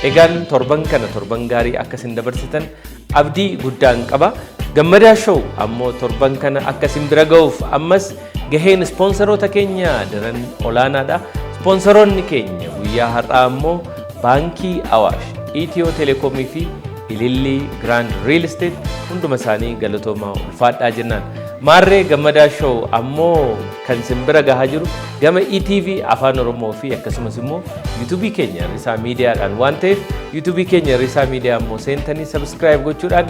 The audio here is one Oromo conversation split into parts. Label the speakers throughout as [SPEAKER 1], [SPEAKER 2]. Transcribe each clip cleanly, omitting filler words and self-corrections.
[SPEAKER 1] Egaan torban kana torban gaarii akka isin dabarsitan abdii guddaan qaba. Gammadaa Show ammoo torban kana akka isin bira ga'uuf ammas gaheen ispoonsaroota keenya daran olaanaadha. Ispoonsaroonni keenya guyyaa har'aa ammoo Baankii Awaash, Itiyoo Telekoomii fi Ilillii Grand Real Estate hunduma isaanii galatoomaa ulfaadhaa jennaan. Maarree Gammadaa Show ammoo kan isin bira gahaa jiru gama ETV Afaan Oromoo fi akkasumas immoo yuutuubii keenya Risaa Miidiyaadhaan waan ta'eef yuutuubii keenya Risaa Miidiyaa immoo seentanii subscribe gochuudhaan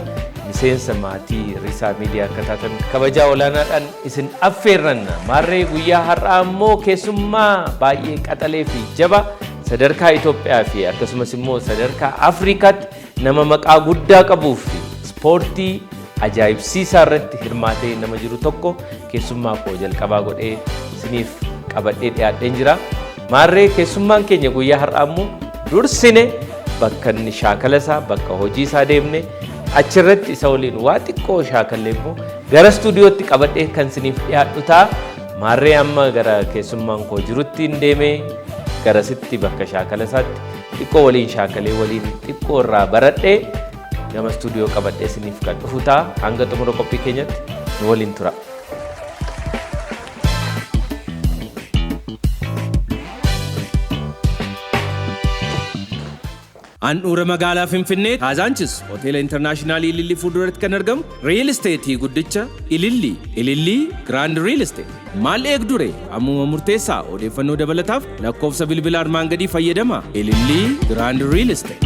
[SPEAKER 1] miseensa maatii Risaa Miidiyaa akka taatan kabajaa olaanaadhaan isin affeerranna. Maarree guyyaa har'aa immoo keessummaa baay'ee qaxalee fi jaba sadarkaa Itoophiyaa fi akkasumas immoo sadarkaa Afrikaatti nama maqaa guddaa qabuu fi ispoortii ajaa'ibsiisaa irratti hirmaatee nama jiru tokko keessummaa koo jalqabaa godhee isiniif qabadhee dhiyaadheen jira. Maarree keessummaan keenya guyyaa har'aa immoo dursine bakka inni shaakala isaa bakka hojii isaa deemne achirratti isa waliin waa xiqqoo shaakallee immoo gara istuudiyootti qabadhee kan isiniif dhiyaadhu ta'a. Maarree amma gara keessummaan koo jirutti hin deemee garasitti bakka shaakala isaatti xiqqoo waliin shaakalee waliin xiqqoo irraa baradhee gama istuudiyoo qabadhee isiniif kan dhufu ta'a. Hanga xumura qophii keenyatti nu waliin tura. Handhuura magaalaa Finfinnee Kaazaanchis Hoteela Intarnaashinaal Ilillii fuulduratti kan argamu Real Esteetii guddicha Ilillii Ilillii Grand Real Estate. Maal eegdure ammuma murteessaa odeeffannoo dabalataaf lakkoofsa bilbila armaan gadii fayyadama. Ilillii Grand Real Estate.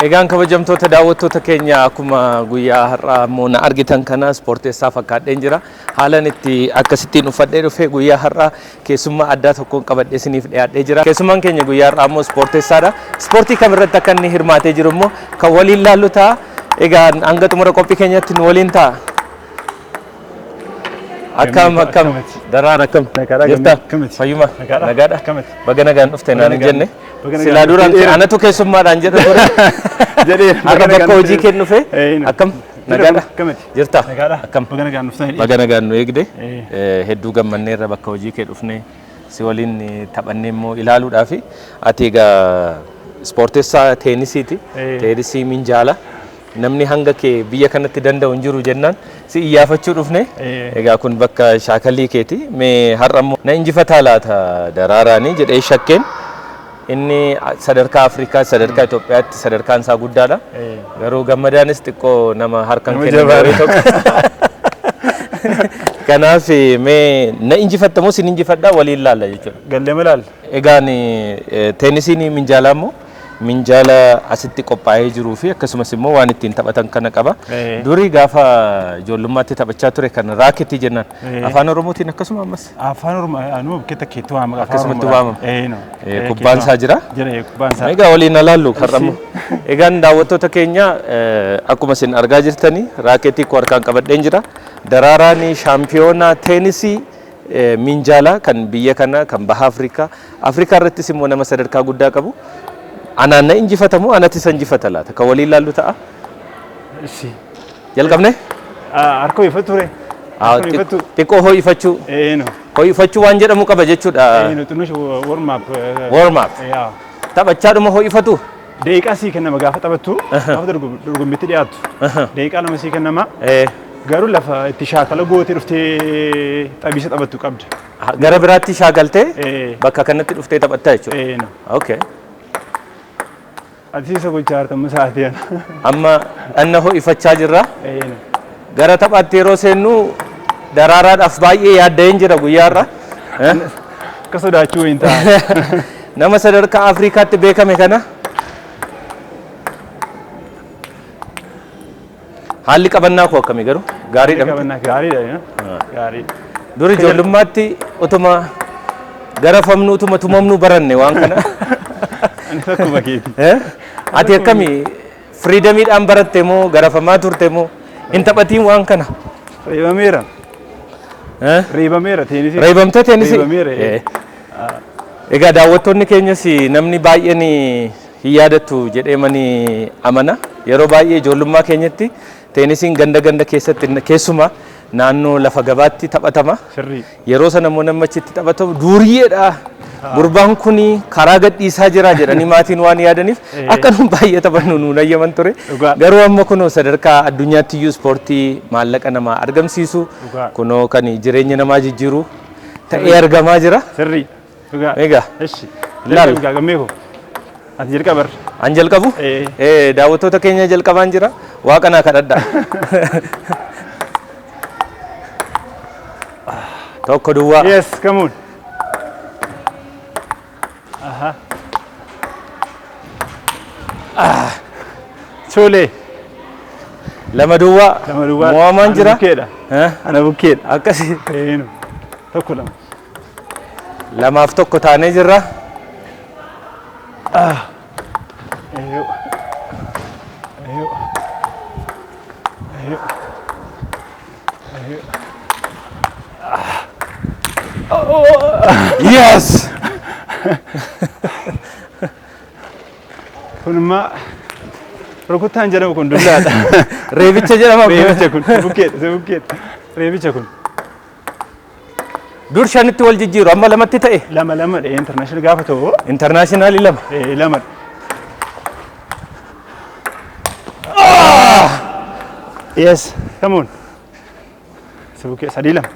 [SPEAKER 1] Egaan kabajamtoota daawwattoota keenya akkuma guyyaa har'aa immoo na argitan kana ispoorteessaa fakkaadheen jira. Haalan itti akkasittiin uffadhee dhufe guyyaa har'aa keessummaa addaa tokkoon qabadhee isiniif dhiyaadhee jira. Keessummaan keenya guyyaa har'aa immoo ispoorteessaadha. Ispoortii kamirratti akka inni hirmaatee jiru immoo kan waliin laallu ta'a. Egaan hanga xumura qophii keenyatti nu waliin ta'a. Akkam akkam daraan akkam jirta fayyuma nagaadha baga nagaan dhufte naan hin jenne silaa duraan anatu keessummaadhaan jedha ture har'a bakka hojii kee dhufe akkam nagaadha jirta akkam baga nagaan nu eegde hedduu gammanneerra bakka hojii kee dhufne si waliin taphannee immoo ilaaluudhaafi ati egaa ispoortessaa teenisiiti teenisii minjaala namni hanga kee biyya kanatti danda'u hin jiru jennaan si iyyaafachuu dhufne. Egaa kun bakka shaakallii keeti. Mee har'a immoo na injifataa laata daraaraanii jedhee shakkeen. Inni sadarkaa Afrikaa, sadarkaa Itoophiyaatti sadarkaan isaa guddaadha. Garuu gammadaanis xiqqoo nama harkan
[SPEAKER 2] Nama
[SPEAKER 1] kennan
[SPEAKER 2] jabaadha.
[SPEAKER 1] gaarii tokko. Kanaaf mee na injifatta moo sin injifadhaa waliin laalla jechuudha.
[SPEAKER 2] Gallee malaal.
[SPEAKER 1] Egaan teenisiin minjaalaa immoo minjaala asitti qophaa'ee jiruu fi akkasumas immoo waan ittiin taphatan kana qaba. Durii gaafa ijoollummaatti taphachaa ture kan raaketii jennaan. Afaan Oromootiin akkasuma ammas.
[SPEAKER 2] Afaan Oromoo anuma bukkee takkeetti waamama. Afaan
[SPEAKER 1] Akkasumatti
[SPEAKER 2] Oromoodhaan.
[SPEAKER 1] waamama.
[SPEAKER 2] Eh, no.
[SPEAKER 1] Eh, Kubbaan isaa jira.
[SPEAKER 2] Jira kubbaan isaa.
[SPEAKER 1] Egaa waliin alaallu karrammoo. Egaan daawwattoota keenya akkuma isin argaa jirtanii raaketii koo harkaan qabadheen jira. Daraaraan shaampiyoonaa teenisii minjaalaa kan biyya kanaa kan baha Afrikaa Afrikaa irrattis immoo nama sadarkaa guddaa qabu. Anaan na injifata moo anatti isa injifata laata? Kan waliin laallu ta'a.
[SPEAKER 2] Ishi.
[SPEAKER 1] Jalqabne?
[SPEAKER 2] Harka ho'ifatu ture. Harka ho'ifatu.
[SPEAKER 1] Xiqqoo ho'ifachuu.
[SPEAKER 2] Eh, no.
[SPEAKER 1] Ho'ifachuu waan jedhamu qaba jechuudha.
[SPEAKER 2] Eh, no. Xinnoo warm up.
[SPEAKER 1] Warm up.
[SPEAKER 2] Yaa.
[SPEAKER 1] Taphachaadhuma ho'ifatu.
[SPEAKER 2] Daqiiqaa sii kennama gaafa taphattu gaafa dorgommiitti dhiyaattu. Daqiiqaa 2 sii kennama. Garuu lafa itti shaakala gootee dhuftee taphiisa taphattu qabda.
[SPEAKER 1] Gara biraatti shaakaltee bakka kanatti dhuftee taphattaa jechuudha.
[SPEAKER 2] Eh, no.
[SPEAKER 1] Okay.
[SPEAKER 2] Ati isa gochaa jirta amma sa'aatii ana.
[SPEAKER 1] Amma dhanna ho'ifachaa jirra.
[SPEAKER 2] Eh, no.
[SPEAKER 1] Gara taphaatti yeroo seennu daraaraadhaaf baay'ee yaadda'een jira guyyaa irra.
[SPEAKER 2] Akka sodaachuu hin ta'a.
[SPEAKER 1] Nama sadarkaa Afrikaatti beekame kana haalli qabannaa koo akkamii garuu gaariidha miti?
[SPEAKER 2] Qabannaa gaariidha. Gaarii.
[SPEAKER 1] Dur ijoollummaatti utuma garafamnu utuma tumamnu baranne waan kana.
[SPEAKER 2] Anis akkuma keeti.
[SPEAKER 1] Eh? Ati akkamii firiidamiidhaan baratte moo garafamaa turte moo hin taphatiin waan kana?
[SPEAKER 2] Reebameera.
[SPEAKER 1] Eh?
[SPEAKER 2] Reebameera teenisii.
[SPEAKER 1] Reebamtee teenisii?
[SPEAKER 2] Reebameera.
[SPEAKER 1] Eh. Egaa daawwattoonni keenyas namni baay'een hin yaadattu jedhee mani amana. Yeroo baay'ee ijoollummaa keenyatti Teenisiin ganda ganda keessatti keessumaa naannoo lafa gabaatti taphatama.
[SPEAKER 2] Sirrii.
[SPEAKER 1] Yeroo sana immoo namni achitti taphatamu duuriyyeedha. Gurbaan kun karaa gadhiisaa jira jedhanii maatiin waan yaadaniif akka nuun baay'ee taphannu nuun ayyaman ture.
[SPEAKER 2] Dhugaa.
[SPEAKER 1] Garuu amma kunoo sadarkaa addunyaatti iyyuu ispoortii maallaqa namaa argamsiisu
[SPEAKER 2] Dhugaa.
[SPEAKER 1] kunoo kan jireenya namaa jijjiiru ta'ee argamaa jira.
[SPEAKER 2] Sirrii. Dhugaa.
[SPEAKER 1] Egaa.
[SPEAKER 2] Eshi.
[SPEAKER 1] Laal.
[SPEAKER 2] Jalqabi gammee koo. Ati jalqabar.
[SPEAKER 1] An jalqabu? Daawwattoota keenya jalqabaan jira. Waaqa naa kadhadhaa. Tokko duwwaa.
[SPEAKER 2] Yes, come on. Aha. Tole.
[SPEAKER 1] Lama duwwaa.
[SPEAKER 2] Lama duwwaa.
[SPEAKER 1] Mo'amaan
[SPEAKER 2] Ana
[SPEAKER 1] jira.
[SPEAKER 2] bukkeedha.
[SPEAKER 1] Eh?
[SPEAKER 2] Ana bukkeedha.
[SPEAKER 1] Akkasi.
[SPEAKER 2] Eenu. Tokko lama.
[SPEAKER 1] Lamaaf tokko taanee jirra.
[SPEAKER 2] Eeyyoo. Eeyyoo. Eeyyoo. Eeyyoo.
[SPEAKER 1] Yes!
[SPEAKER 2] Kun immoo rukuttaan jedhamu kun dullaadha.
[SPEAKER 1] Reebicha jedhama.
[SPEAKER 2] Reebicha kun si bukkeedha, si bukkeedha. Reebicha kun.
[SPEAKER 1] Dur shanitti wal jijjiiru, amma lamatti ta'e.
[SPEAKER 2] Lama lama dha international gaafa ta'u.
[SPEAKER 1] International lama.
[SPEAKER 2] Lama. Yes, come on. Si bukkee sadii lama.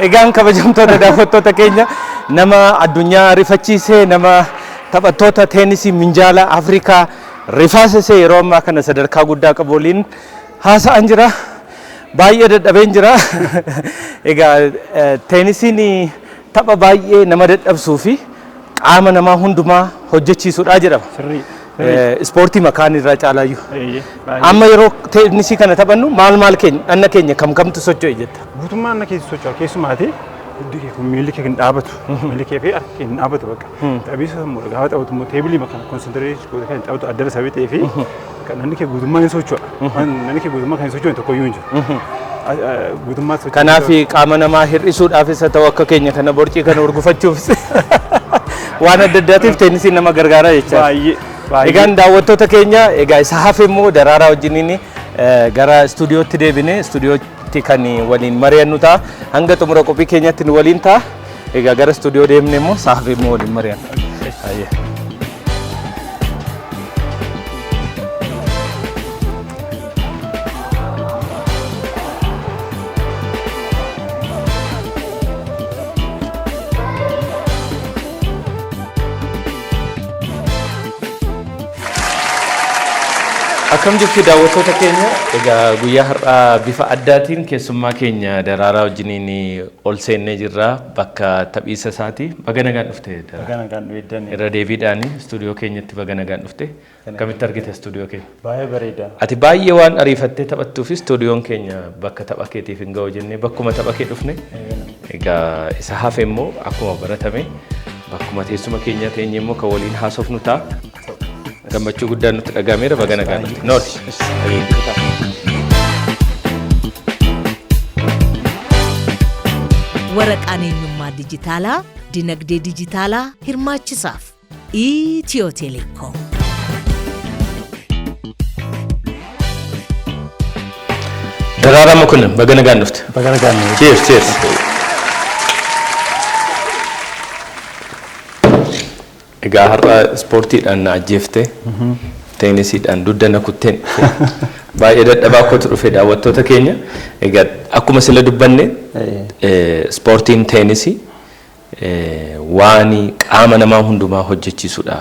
[SPEAKER 1] Egaan kabajamtoota daawwattoota keenya, nama addunyaa rifachiisee, nama taphattoota teenisii minjaala Afrikaa rifaasisee yeroo ammaa kana sadarkaa guddaa qabu waliin haasa'an jira. Baay'ee dadhabeen jira. Egaa teenisiin tapha baay'ee nama dadhabsuu fi qaama namaa hundumaa hojjechiisudha jedhama.
[SPEAKER 2] Sirrii.
[SPEAKER 1] Ispoortii makaan irraa caalaayyuu.
[SPEAKER 2] Eeyyee. Baay'ee.
[SPEAKER 1] Amma yeroo teenisii kana taphannu maal maal keenya dhanna keenya kam kamtu socho'e jetta?
[SPEAKER 2] Guutummaan na keessa socho'a, keessumaati hiddi kee kun miilli kee hin dhaabatu. Miilli kee fi harki kee hin dhaabatu bakka. Taphiisa immoo gaafa taphatu immoo teebilii kana concentrate gootee kan taphatu adda sababii ta'ee fi kan namni kee guutummaan hin socho'a. Namni kee guutummaa kan hin socho'e tokko iyyuu hin jiru. Guutummaa socho'a.
[SPEAKER 1] Kanaaf qaama namaa hir'isuudhaafis haa ta'u, akka keenya kana borcii kana urgufachuufis waan adda addaatiif teenisiin nama gargaara jechaadha.
[SPEAKER 2] Baay'ee. Baay'ee.
[SPEAKER 1] Egaan daawwattoota keenya, egaa isa hafe immoo Daraaraa wajjiniin gara istuudiyootti deebine istuudiyootti kan waliin mari'annu ta'a. Hanga xumura qophii keenyatti nu waliin ta'a. Egaa gara istuudiyoo deemne immoo isa hafe immoo waliin mari'anna. Baay'ee. Akkam jirtu daawwattoota keenya? Egaa guyyaa har'aa bifa addaatiin keessummaa keenya Daraaraa wajjiniin ol seennee jirra bakka taphiisa isaati. Baga nagaan dhufte, Daraaraa.
[SPEAKER 2] Baga nagaan dhuftanii.
[SPEAKER 1] Irra deebiidhaan istuudiyoo keenyatti baga nagaan dhufte. Akkamitti argite istuudiyoo keenya?
[SPEAKER 2] Baay'ee bareeda.
[SPEAKER 1] Ati baay'ee waan ariifattee taphattuuf istuudiyoon keenya bakka tapha keetiif hin ga'u jennee bakkuma tapha kee dhufne. Egaa isa hafe immoo akkuma baratame bakkuma teessuma keenya teenye immoo kan waliin haasofnu ta'a. Gammachuu guddaan nutti dhagahameera, baga nagaan dhufte. Nooti.
[SPEAKER 3] Waraqaan eenyummaa dijitaalaa dinagdee dijitaalaa hirmaachisaaf Itiyoo Telekoom.
[SPEAKER 1] Daraaraa Mokonnin, baga nagaan dhufte.
[SPEAKER 2] Baga nagaan dhufte.
[SPEAKER 1] Cheers, cheers. Egaa har'a ispoortiidhaan na ajjeefte. Teenisiidhaan dugda na kutteen dhufe. Baay'ee dadhabaa kootu dhufe, daawwattoota keenya. Egaa akkuma sila dubbanne ispoortiin teenisii waan qaama namaa hundumaa hojjechiisudha.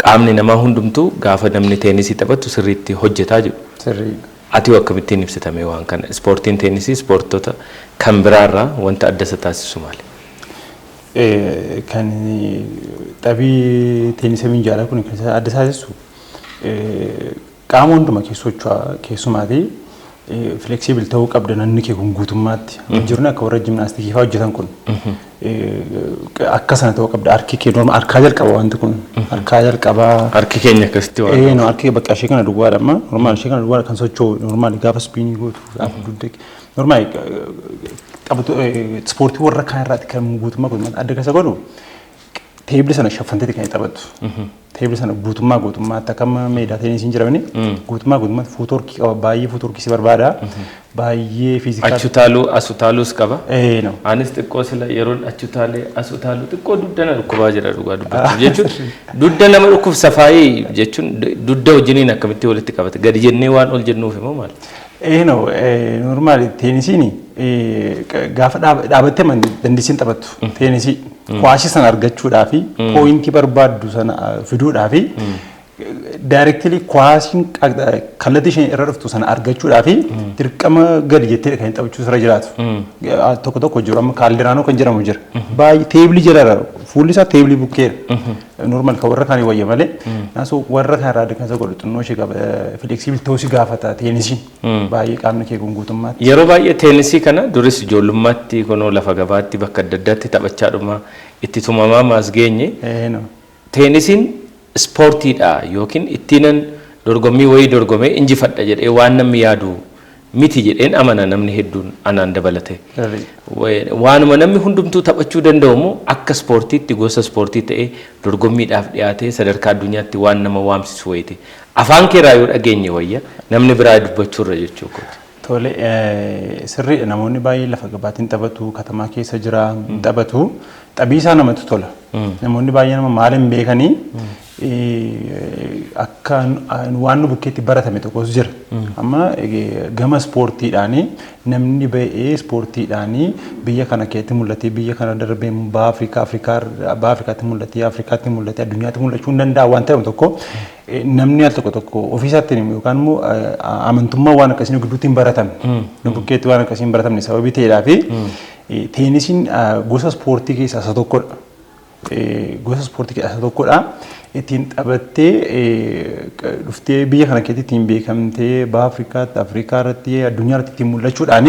[SPEAKER 1] Qaamni namaa hundumtuu gaafa namni teenisii taphatu sirriitti hojjetaa jedhu.
[SPEAKER 2] Sirrii.
[SPEAKER 1] Ati hoo akkamittiin ibsitame waan kana? Ispoortiin teenisii ispoortota kan biraarraa wanta adda isa taasisu maali?
[SPEAKER 2] Kan taphi teenisa minjaalaa kun kan isa adda taasisu qaama hunduma keessa socho'a, keessumaati Flexible ta'uu qabda namni kee kun guutummaatti. Jirni akka warra gymnastic fa'aa hojjetan kun akka sana ta'uu qabda. Harki kee normal harkaa jalqaba wanti kun. Harkaa jalqabaa.
[SPEAKER 1] Harki keenya akkasitti waan.
[SPEAKER 2] No, harki bakka ishee kana duwwaadha amma. Normal ishee kana duwwaadha kan socho'u normal gaafa spin gootu, gaafa dugda normal taphatu. Ispoortii warra kaan irraatti kan guutummaa guutummaatti adda keessa godhu table sana shaffanteeti kan taphattu. Table sana guutummaa guutummaatti akka amma meedaa teenisiin jiramani guutummaa guutummaatti footwork qaba, baay'ee footwork si barbaada. Baay'ee physical.
[SPEAKER 1] Achi utaaluu as utaaluus qaba.
[SPEAKER 2] Ee, no.
[SPEAKER 1] Anis xiqqoo sila yeroon achi utaalee as utaaluu xiqqoo dugda na dhukkubaa jira dhugaa dubbachuuf jechuun. Dugda nama dhukkubsa faayii jechuun dugda wajjiniin akkamitti walitti qabate? Gadi jennee waan ol jennuuf immoo maali?
[SPEAKER 2] Ee, no, normal teenisiin gaafa dhaabattee dandeessiin taphattu teenisii kuwaashii sana argachuudhaa fi point barbaaddu sana fiduudhaa fi directly kuwaashiin kallattii isheen irra dhuftu sana argachuudhaa fi dirqama gadi jettee kan taphachuu irra jiraatu. Tokko tokko jiru, amma Kaaldiraanoo kan jedhamu jira. Baay'ee table jala, fuulli isaa table bukkeedha. Normal kan warra kaanii wayya malee. Naasoo warra kaan irraa kan isa godhu xinnoo ishee flexible ta'uu si gaafata teenisiin. Baay'ee qaamni kee kun guutummaatti.
[SPEAKER 1] Yeroo baay'ee teenisii kana duris ijoollummaatti kunoo lafa gabaatti bakka adda addaatti taphachaa dhuma itti tumamaa maas geenye. Teenisiin ispoortiidha yookiin ittiinan dorgommii wayii dorgomee injifadha jedhee waan namni yaadu miti jedheen amana, namni hedduun anaan dabalate. Waanuma namni hundumtuu taphachuu danda'u immoo akka ispoortiitti gosa ispoortii ta'ee dorgommiidhaaf dhiyaatee sadarkaa addunyaatti waan nama waamsisu wayiiti. Afaan keeraa yoo dhageenye wayya, namni biraa dubbachuurra jechuu kooti.
[SPEAKER 2] Tole, sirriidha, namoonni baay'een lafa gabaatiin taphatu, katamaa keessa jira taphatu, taphiisaa namatti tola. Namoonni baay'een nama maal hin beekanii akka waan nu bukkeetti baratame tokkos jira. Amma gama ispoortiidhaanii namni ba'ee ispoortiidhaanii biyya kana keessatti mul'atee, biyya kana darbee baha Afrikaa, Afrikaa baha Afrikaatti mul'atee, Afrikaatti mul'atee, addunyaatti mul'achuu hin danda'a waan ta'e tokko namni al tokko tokko ofiisaatti yookaan immoo amantummaa waan akkasii gidduutti hin baratamne. Nu bukkeetti waan akkasii hin baratamne sababii ta'eedhaa fi teenisiin gosa ispoortii keessaa isa tokkodha. Gosa ispoortii keessaa isa tokkodha. Ittiin taphattee dhuftee biyya kana keessatti ittiin beekamtee baha Afrikaatti, Afrikaa irratti, addunyaa irratti ittiin mul'achuudhaan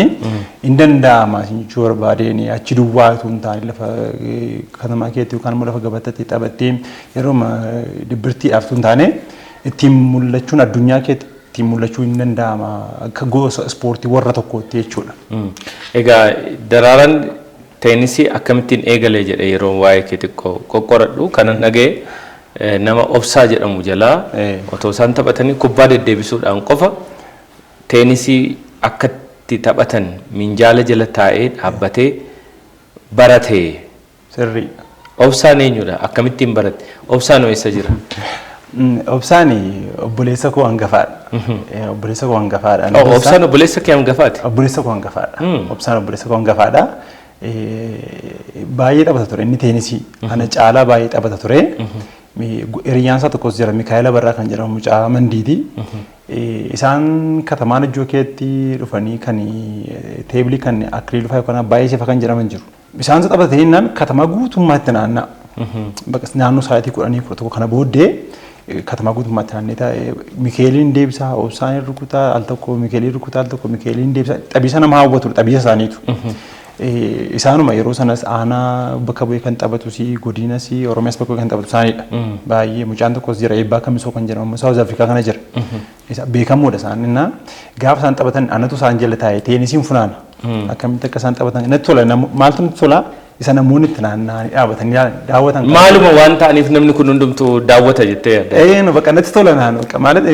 [SPEAKER 2] hin danda'ama jechuu barbaadeen. Achi duwwaa utuu hin taane lafa katamaa keessatti yookaan immoo lafa gabaatti taphattee yeroo dibbirtiidhaaf utuu hin taane ittiin mul'achuun, addunyaa keessatti ittiin mul'achuu hin danda'ama akka gosa ispoortii warra tokkootti jechuudha.
[SPEAKER 1] Egaa Daraaraan teenisii akkamittiin eegalee jedhee yeroo waa'ee kee xiqqoo qoqqoradhu kanan dhaga'e nama Obsaa jedhamu jalaa otoo isaan taphatanii kubbaa deddeebisuudhaan qofa teenisii akkatti taphatan minjaala jala taa'ee dhaabbatee barate.
[SPEAKER 2] Sirrii.
[SPEAKER 1] Obsaan eenyudha? Akkamittiin barate? Obsaan eessa jira?
[SPEAKER 2] Obsaan obboleessa koo hangafaadha. Obboleessa koo hangafaadha.
[SPEAKER 1] Obsaan obboleessa kee hangafaati?
[SPEAKER 2] Obboleessa koo hangafaadha. Obsaan obboleessa koo hangafaadha. Baay'ee taphata ture inni teenisii. Ana caalaa baay'ee taphata ture. Hiriyyaan isaa tokkos jira, Mikaa'ela Barraa kan jedhamu, mucaa Mandiiti. Isaan katamaan ijoo keetti dhufanii kan table kan Akiliiluu fa'aa yookaan baay'ee sifa kan jedhaman jiru. Isaan isa taphatanii jennaan katamaa guutummaatti naanna'a. Bakka naannoo sa'aatii 10, 11 kana booddee katamaa guutummaatti naannee taa'ee Mikeeliin deebisaa, Obsaan rukutaa, al tokko Mikeeliin rukutaa, al tokko Mikeeliin deebisaa, taphiisa nama hawwatu taphiisa isaaniitu. Isaanuma yeroo sanas aanaa bakka bu'ee kan taphatus, godinas, Oromiyaas bakka bu'ee kan taphatu isaanidha. Baay'ee mucaan tokkos jira, Eebbaa Kamisoo kan jedhamu, South Africa kana jira. Beekamoodha isaan innaa gaafa isaan taphatan anatu isaan jala taa'ee teenisiin funaana. Akkamitti akka isaan taphatan natti tola, maaltu natti tola, isa namoonni itti naanna'anii dhaabatanii daawwatan.
[SPEAKER 1] Maaluma waan ta'aniif namni kun hundumtuu daawwata jettee yaadda?
[SPEAKER 2] Ee, no, bakka natti tola naannoo bakka ማለት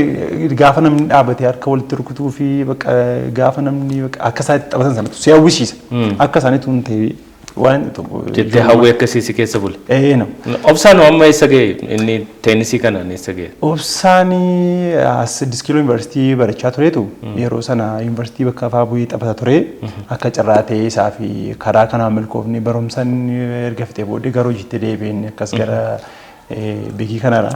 [SPEAKER 2] gaafa namni dhaabatee harka walitti rukutuu fi bakka gaafa namni akka isaan itti taphatan sanatti si hawwisiisa. Akka isaaniitu hin ta'e waan tokko.
[SPEAKER 1] Jettee hawwii akkasii si keessa bule.
[SPEAKER 2] Ee, no.
[SPEAKER 1] Obsaan amma eessa ga'e? Inni teenisii kanaan eessa ga'e?
[SPEAKER 2] Obsaan as Siddis Kiiloo Yuunivarsiitii barachaa tureetu yeroo sana yuunivarsiitii bakka afaa bu'ee taphata ture. Akka carraa ta'ee isaa fi karaa kanaan milkoofni barumsa inni erga fixee booddee gara hojiitti deebi'een akkas gara bigii kanarra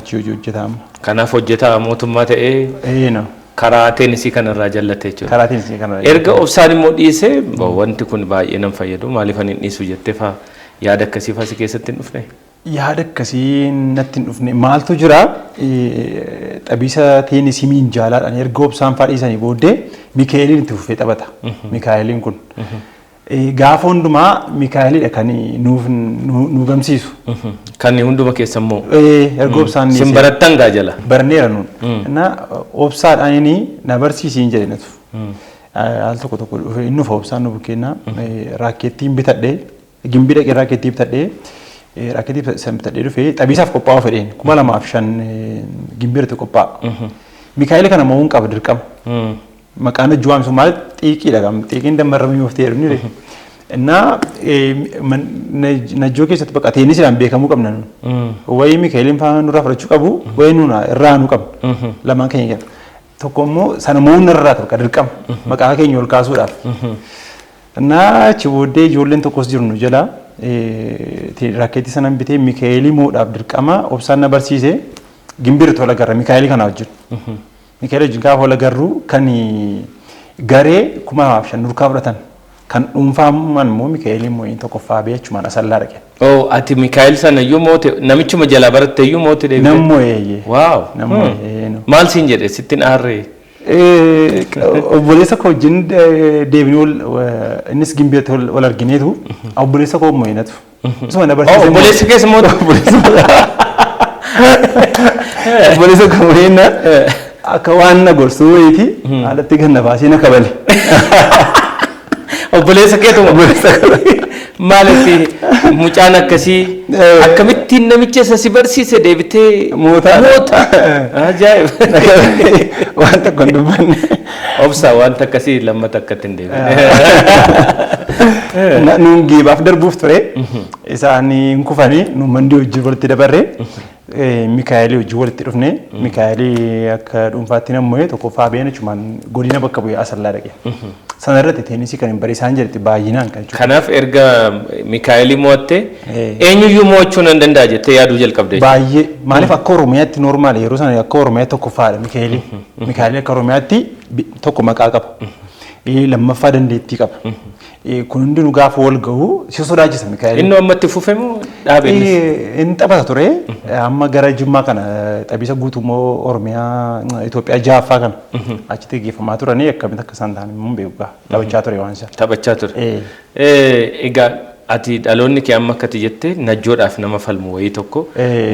[SPEAKER 2] achi hojii hojjetaa amma.
[SPEAKER 1] Kanaaf hojjetaa mootummaa ta'ee
[SPEAKER 2] Ee, no.
[SPEAKER 1] karaa teenisii kanarraa jallate jechuudha.
[SPEAKER 2] Karaa teenisii kanarra.
[SPEAKER 1] Erga Obsaan immoo dhiisee wanti kun baay'ee nan fayyadu, maaliif ani hin dhiisu jettee faa yaada akkasii faa si keessatti hin dhufne?
[SPEAKER 2] Yaada akkasii natti hin dhufne. Maaltu jira, taphiisa teenisii miinjaalaadhaan erga Obsaan fa'aa dhiisanii booddee Mikaa'eliin itti fufee taphata. Mikaa'eliin kun. Gaafa hundumaa Mikaa'elidha kan nuuf nu gamsiisu.
[SPEAKER 1] Kan hunduma keessa immoo.
[SPEAKER 2] Erga Obsaan
[SPEAKER 1] Sin barattan gaa jala.
[SPEAKER 2] Barneera nuun. Na Obsaadhaan inni na barsiisiin jedhe natu. Al tokko tokko inni dhufa Obsaan nu bukkeenna raakkeettiin bitadhee Gimbii dhaqee raakkeettii bitadhee, raakkeettii san bitadhee dhufee taphiisaaf qophaa'uu fedheen 2005 Gimbii irratti qophaa'a. Mikaa'el kana mo'uun qaba dirqama. Maqaan hojii waamsu maal xiiqiidha qaba. Xiiqiin dammarra mi'ooftee jedhu ni Innaa Najjoo keessatti bakka teenisiidhaan beekamuu qabna nuun. Wayii Mikaa'eliin faana nurraa fudhachuu qabu, wayii nuun irraa nu qabna. Lamaan keenya jala. Tokko immoo sana mo'uun irraa bakka dirqama. Maqaa keenya ol kaasuudhaaf. Innaa achi booddee ijoolleen tokkos jiru nu jala raakkeettii sanan bitee Mikaa'elii mo'uudhaaf dirqama Obsaan na barsiise Gimbiirratti wal agarra Mikaa'elii kana wajjin. Mikaa'elii wajjin gaafa wal agarru kan garee 2005 nurkaa fudhatan kan dhuunfaan immoo Mikaa'elii immoo tokkoffaa ba'ee achumaan Asallaa dhaqe.
[SPEAKER 1] Oh, ati Mikaa'el sana iyyuu moote, namichuma jalaa baratte iyyuu moote deebite.
[SPEAKER 2] Nan mo'ee.
[SPEAKER 1] Wow.
[SPEAKER 2] Nan mo'ee.
[SPEAKER 1] Maal siin jedhe, sittin aarree?
[SPEAKER 2] Obboleessa koo wajjin deebinee innis Gimbiitti wal argineetu obboleessa koo mo'inatu. Isuma na barsiise.
[SPEAKER 1] Obboleessa keessa mootu.
[SPEAKER 2] Obboleessa koo mo'inna akka waan na gorsuu wayiiti haalatti ganna baasee na kabale.
[SPEAKER 1] Obboleessa keetuma.
[SPEAKER 2] Obboleessa koo.
[SPEAKER 1] Maaliif mucaan akkasii akkamittiin namicha isa si barsiise deebitee
[SPEAKER 2] Mootaa.
[SPEAKER 1] Moota. Ajaa'iba.
[SPEAKER 2] Waan tokko hin dubbanne.
[SPEAKER 1] Obsa wanta akkasii lammata akkatti hin deebine.
[SPEAKER 2] Nuun geebaaf darbuuf ture. Isaan hin kufanii, nuun mandii hojii walitti dabarre. Mikaa'elii hojii walitti dhufne. Mikaa'elii akka dhuunfaatti nammo'ee tokkoffaa ba'een achumaan godina bakka bu'ee Asallaa dhaqe. Sana irratti teenisii kan hin barsiisaan jedhetti baay'inaan kan jechuudha.
[SPEAKER 1] Kanaaf erga Mikaa'elii mo'atte eenyuyyuu mo'achuu nan danda'a jettee yaaduu jalqabde.
[SPEAKER 2] Baay'ee, maaliif akka Oromiyaatti normaal yeroo sana akka Oromiyaatti tokkoffaadha Mikaa'elii. Mikaa'elii akka Oromiyaatti tokko maqaa qaba. Lammaffaa dandeettii qaba. Kun hundinuu gaafa wal gahu si sodaachisa Mikaa'elii.
[SPEAKER 1] Inni ammatti fufe moo dhaabe innis?
[SPEAKER 2] Inni taphata ture. Amma gara Jimmaa kana taphiisa guutummoo Oromiyaa Itoophiyaa ja'affaa kana achitti gaggeeffamaa turanii akkamitti akka isaan ta'an immoo hin beeku gaa. Taphachaa ture waan isaa.
[SPEAKER 1] Taphachaa ture. Egaa ati dhaloonni kee amma akkati jette Najjoodhaaf nama falmu wayii tokko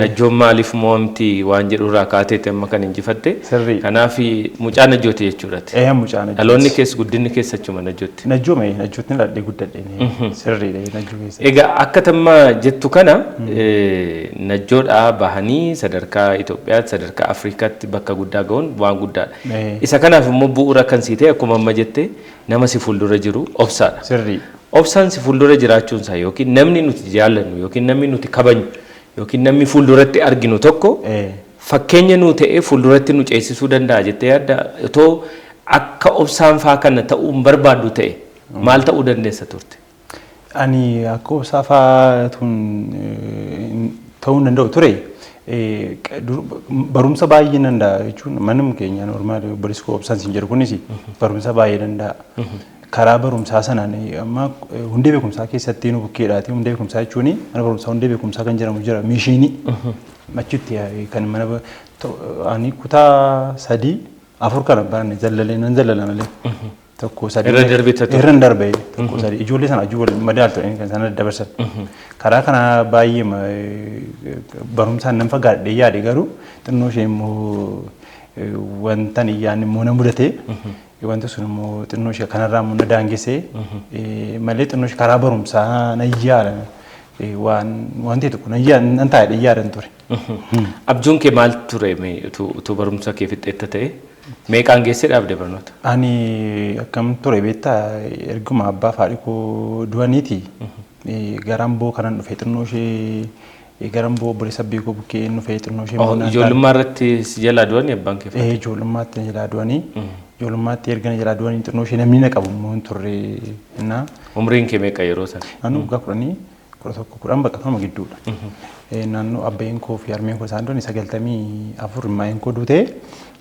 [SPEAKER 1] Najjoon maaliif mo'amti waan jedhu irraa kaateeti amma kan injifatte.
[SPEAKER 2] Sirrii.
[SPEAKER 1] Kanaaf mucaa Najjooti jechuudha.
[SPEAKER 2] Mucaa Najjooti.
[SPEAKER 1] Dhaloonni kees guddinni keessa achuma Najjootti.
[SPEAKER 2] Najjoo mee Najjootti dhaladhee guddadhe. Sirriidha, Najjoo keessa.
[SPEAKER 1] Egaa akka tamma jettu kana Najjoodhaa bahanii sadarkaa Itoophiyaatti, sadarkaa Afrikaatti bakka guddaa ga'uun waan guddaadha. Isa kanaaf immoo bu'uura kan sii ta'e akkuma amma jette nama si fuuldura jiru Obsaadha.
[SPEAKER 2] Sirrii.
[SPEAKER 1] Obsaan si fuuldura jiraachuun isaa yookiin namni nuti jaallannu yookiin namni nuti kabajnu yookiin namni fuulduratti arginu tokko fakkeenya nuu ta'ee fuulduratti nu ceesisuu danda'a jettee yaadda? Otoo akka Obsaan faa kana ta'uu hin barbaaddu ta'e maal ta'uu dandeessa turte?
[SPEAKER 2] Ani akka Obsaa faa tun ta'uu hin danda'u ture. Barumsa baay'ee danda'a jechuun manuma keenya normaal obboleessi koo Obsaan siin jedhu kunis barumsa baay'ee danda'a. Karaa barumsaa sanaan amma hundee beekumsaa keessatti nu bukkeedhaati. Hundee beekumsaa jechuun mana barumsaa hundee beekumsaa kan jedhamu jira, mishiinii. Achitti kan mana ani kutaa 3 4 kana baranne zallalee nan zallala malee. 1 3.
[SPEAKER 1] Irra darbite ture.
[SPEAKER 2] Irra darbe 1 3 ijoollee sana wajjin wal madaaltu kan sana dabarsan. Karaa kana baay'ee barumsaan nan fagaadhee yaade, garuu xinnoo ishee immoo wanta hin yaadne immoo na mudate. Wanti sun immoo xinnoo ishee kanarraa immoo na daangessee malee xinnoo ishee karaa barumsaa nan yaala waan wanti tokko nan yaada nan taa'ee yaadan ture.
[SPEAKER 1] Abjuun kee maal ture utuu barumsa kee fixxeetta ta'e? Meeqaan geessee dhaabde barnoota?
[SPEAKER 2] Ani akkam ture beektaa, erguma abbaa fi haadhi koo du'aniiti gara Amboo kanan dhufe, xinnoo ishee gara Amboo obboleessa abbee koo bukkee dhufe xinnoo ishee.
[SPEAKER 1] Ijoollummaa irratti si jalaa du'anii abbaan kee?
[SPEAKER 2] Ijoollummaatti na jalaa du'anii. Ijoollummaatti erga na jalaa du'anii xinnoo ishee namni na qabu immoo hin turre.
[SPEAKER 1] Umriin kee meeqa yeroo sana?
[SPEAKER 2] Naannoo waggaa 10, 11, 10 bakka kanuma gidduudha. Naannoo abbeen koo fi harmeen koo isaan du'anii 94 maayeen koo duutee,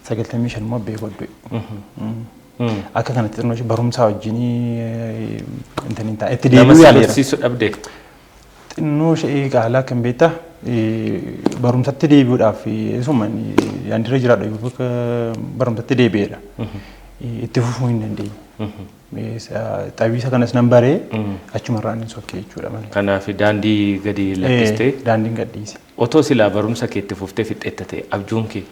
[SPEAKER 2] 95 immoo abbee koo du'e. Akka kanatti xinnoo ishee barumsaa wajjin intani ta'a. Itti
[SPEAKER 1] Nama
[SPEAKER 2] deebi'uu
[SPEAKER 1] si
[SPEAKER 2] yaaleera.
[SPEAKER 1] barsiisu dhabde?
[SPEAKER 2] Xinnoo ishee qaalaa kan beektaa barumsatti deebi'uudhaaf isuma yaandirra jiraadha bakka barumsatti deebi'eedha. Itti fufuu hin dandeenye. Xabiisa kanas nan baree achumarraan hin sokkee jechuudha malee.
[SPEAKER 1] Kanaaf daandii gadi lakkistee.
[SPEAKER 2] Daandiin gadhiise.
[SPEAKER 1] Otoo silaa barumsa kee itti fuftee fixeetta ta'e abjuun kee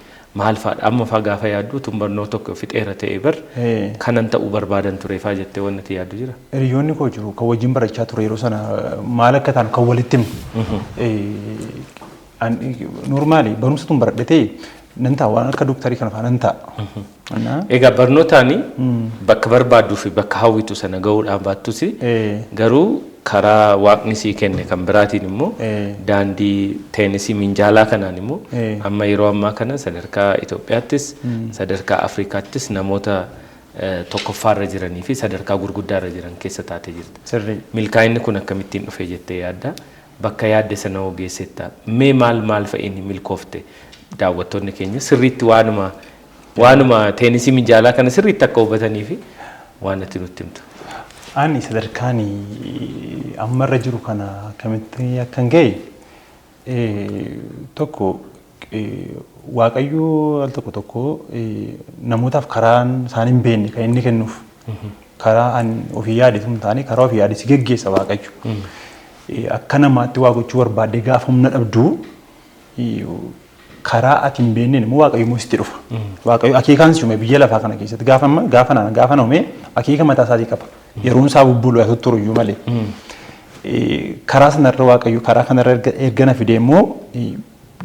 [SPEAKER 1] maal fa'aadha? Amma fa'aa gaafa yaaddu tun barnoota tokko fixeera ta'e bar kanan ta'uu barbaadan ture fa'aa jettee wanti ati yaaddu jira?
[SPEAKER 2] Hiriyoonni koo jiru kan wajjin barachaa ture yeroo sana maal akka taanu kan walitti himnu. Normaali barumsa tun baradhe ta'e nan ta'a waan akka dooktarii kana fa'aa nan ta'a.
[SPEAKER 1] Egaa barnootaan bakka barbaadduu fi bakka hawwitu sana gahuudhaan baattus garuu karaa waaqni sii kenne kan biraatiin immoo daandii teenisii minjaalaa kanaan immoo amma yeroo ammaa kana sadarkaa Itoophiyaattis sadarkaa Afrikaattis namoota tokkoffaarra jiranii fi sadarkaa gurguddaarra jiran keessa taatee jirta.
[SPEAKER 2] Sirrii.
[SPEAKER 1] Milkaa'inni kun akkamittiin dhufe jettee yaadda? Bakka yaadde sana hoo geessetta? Mee maal maal fa'iin milkoofte? Daawwattoonni keenya sirriitti waanuma teenisii minjaalaa kana sirriitti akka hubatanii fi waan ati nutti himtu.
[SPEAKER 2] Ani sadarkaan ammarra jiru kana akkamitti akkan ga'e tokko Waaqayyo al tokko tokko namootaaf karaan isaan hin beekne kan inni kennuuf karaa an ofii yaade sun taane karaa ofii yaade si geggeessa Waaqayyo. Akka namaatti waa gochuu barbaadde gaafa humna dhabdu karaa ati hin beekneen immoo Waaqayyo immoo sitti dhufa. Waaqayyo akeekaan si uume biyya lafaa kana keessatti gaafa amma gaafa naan gaafa na uume akeeka mataa isaatii qaba. Yeroon isaa bubbulu haa tutturu iyyuu malee. Karaa sanarra Waaqayyo karaa kanarra erga na fide immoo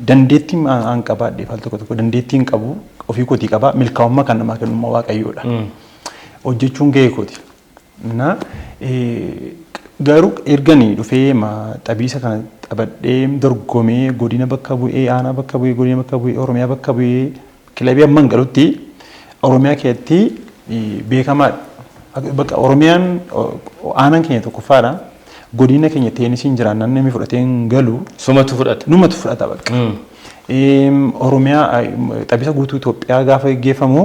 [SPEAKER 2] dandeettii an qabaadhe al tokko tokko dandeettii hin qabu ofii kootii qaba milkaa'ummaa kan namaa kennu immoo Waaqayyoodha. Hojjechuun gahee kooti. Na garuu erganii dhufee xabiisa kana taphadhee dorgomee godina bakka bu'ee aanaa bakka bu'ee godina bakka bu'ee Oromiyaa bakka bu'ee kilabii amman galutti Oromiyaa keessatti beekamaadha. Bakka Oromiyaan aanaan keenya tokkoffaadha. Godina keenya teenisiin jiraannaan namni fudhatee hin galu.
[SPEAKER 1] Sumatu fudhata.
[SPEAKER 2] Numatu fudhata bakka. Oromiyaa xabisa guutuu Itoophiyaa gaafa geggeeffamu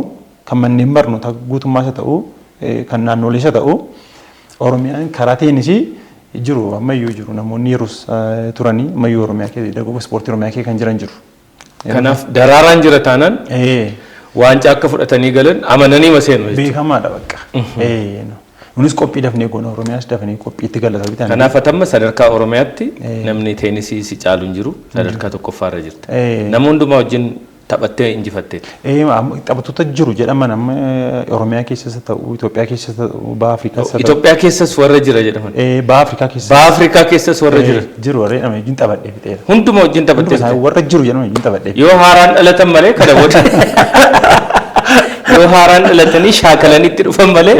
[SPEAKER 2] kan manneen barnootaa guutummaa isa ta'u kan naannolee isa ta'u Oromiyaan karaa teenisii jiru ammayyuu jiru namoonni yeroos turanii ammayyuu Oromiyaa keessa dargaggoo ispoortii Oromiyaa keessa kan jiran jiru.
[SPEAKER 1] Kanaaf daraaraan jira taanaan waancaa akka fudhatanii galan amananii maseenu jechuudha.
[SPEAKER 2] Beekamaadha bakka. Nunis qophii dafnee goona Oromiyaas dafnee qophiitti gala sababii ta'aniif.
[SPEAKER 1] Kanaaf atamma sadarkaa Oromiyaatti namni teenisii si caalu hin jiru sadarkaa tokkoffaarra jirta. Nama hundumaa wajjin taphattee injifatteetta.
[SPEAKER 2] Taphattoota jiru jedhaman amma Oromiyaa keessas ta'u Itoophiyaa keessas ta'u Baha Afrikaas ta'u.
[SPEAKER 1] Itoophiyaa keessas warra jira jedhaman.
[SPEAKER 2] Baha Afrikaa keessas.
[SPEAKER 1] Baha Afrikaa keessas warra jira.
[SPEAKER 2] Jiru warra jedhaman wajjin taphadhee fixeera.
[SPEAKER 1] Hundumaa wajjin taphattee
[SPEAKER 2] fixeera. Warra jiru jedhaman wajjin taphadhee.
[SPEAKER 1] Yoo haaraan dhalatan malee kana booda. Yoo haaraan dhalatanii shaakalanii itti dhufan malee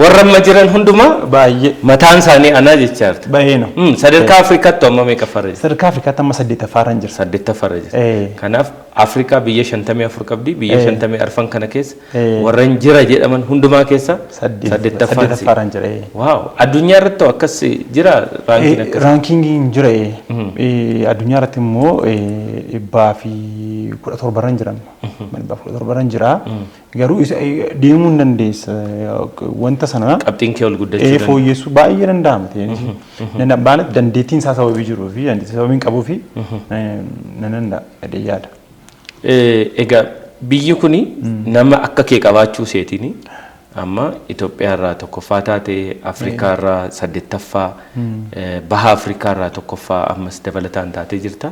[SPEAKER 1] warra amma jiran hundumaa
[SPEAKER 2] baay'ee
[SPEAKER 1] mataan isaanii anaa jechaa jirta.
[SPEAKER 2] Baay'ee no.
[SPEAKER 1] Sadarkaa Afrikaatti amma meeqaffaarra jirta?
[SPEAKER 2] Sadarkaa Afrikaatti amma 8ffaarra jira.
[SPEAKER 1] 8ffaarra jirta. Kanaaf Afrikaa biyya 54 qabdi. Biyya 54 kana keessa warreen jira jedhaman hundumaa keessa
[SPEAKER 2] 8ffaarra jira.
[SPEAKER 1] Waaw! Addunyaa irratti akkas jira raankiin akkas?
[SPEAKER 2] Raankiingiin jira. Addunyaa irratti immoo 117 jira. 117 jira. Garuu deemuu hin dandeessa wanta sana.
[SPEAKER 1] Qabxiin kee ol guddachuu danda'a.
[SPEAKER 2] Fooyyessuu baay'ee danda'ama. Baay'ee dandeettiin isaa sababii jiruu fi dandeettii sababii hin qabuu fi nan danda'a jedhee yaada.
[SPEAKER 1] Egaa biyyi kuni nama akka kee qabaachuu isheetiin amma Itoophiyaa irraa tokkoffaa taate, Afrikaa irraa 8ffaa, Baha Afrikaa irraa tokkoffaa ammas dabalataan taatee jirta.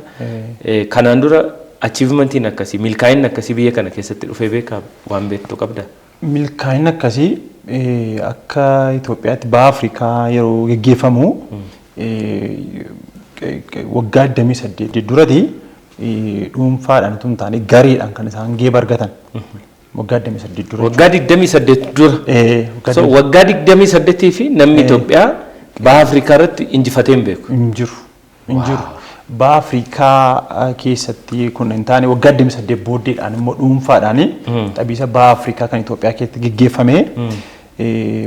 [SPEAKER 1] Kanaan dura achievementiin akkasii, milkaa'inni akkasii biyya kana keessatti dhufee beekaa waan beektu qabda?
[SPEAKER 2] Milkaa'inni akkasii akka Itoophiyaatti Baha Afrikaa yeroo geggeeffamu waggaa 28 duratti dhuunfaadhaan utuu hin taane gareedhaan kan isaan geeba argatan. Waggaa 28 dura.
[SPEAKER 1] Waggaa 28 dura. So waggaa 28 fi namni Itoophiyaa Baha Afrikaa irratti injifatee hin beeku.
[SPEAKER 2] Hin jiru. Hin jiru. Baha Afrikaa keessatti kun hin taane waggaa 28 booddeedhaan immoo dhuunfaadhaan taphiisa Baha Afrikaa kan Itoophiyaa keessatti geggeeffame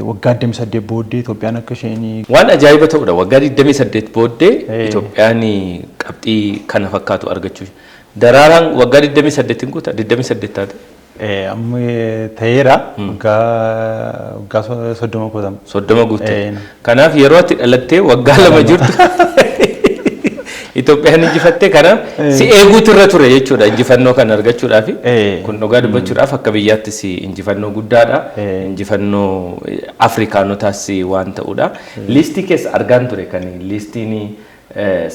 [SPEAKER 2] waggaa 28 booddee Itoophiyaan akka isheen
[SPEAKER 1] Waan ajaa'iba ta'udha. Waggaa 28 booddee Itoophiyaan qabxii kana fakkaatu argachuu. Daraaraan waggaa 28 hin guuta? 28 taate?
[SPEAKER 2] Amma ta'eera waggaa 30 guutama.
[SPEAKER 1] 30 guutte. Kanaaf yeroo ati dhalattee waggaa 2 jirtu. Itoophiyaan injifatte. Kanaaf si eeguutu irra ture jechuudha injifannoo kana argachuudhaaf. Kun dhugaa dubbachuudhaaf akka biyyaattis injifannoo guddaadha. Injifannoo Afrikaanotaas waan ta'udha. Liistii keessa argaan ture kan liistiin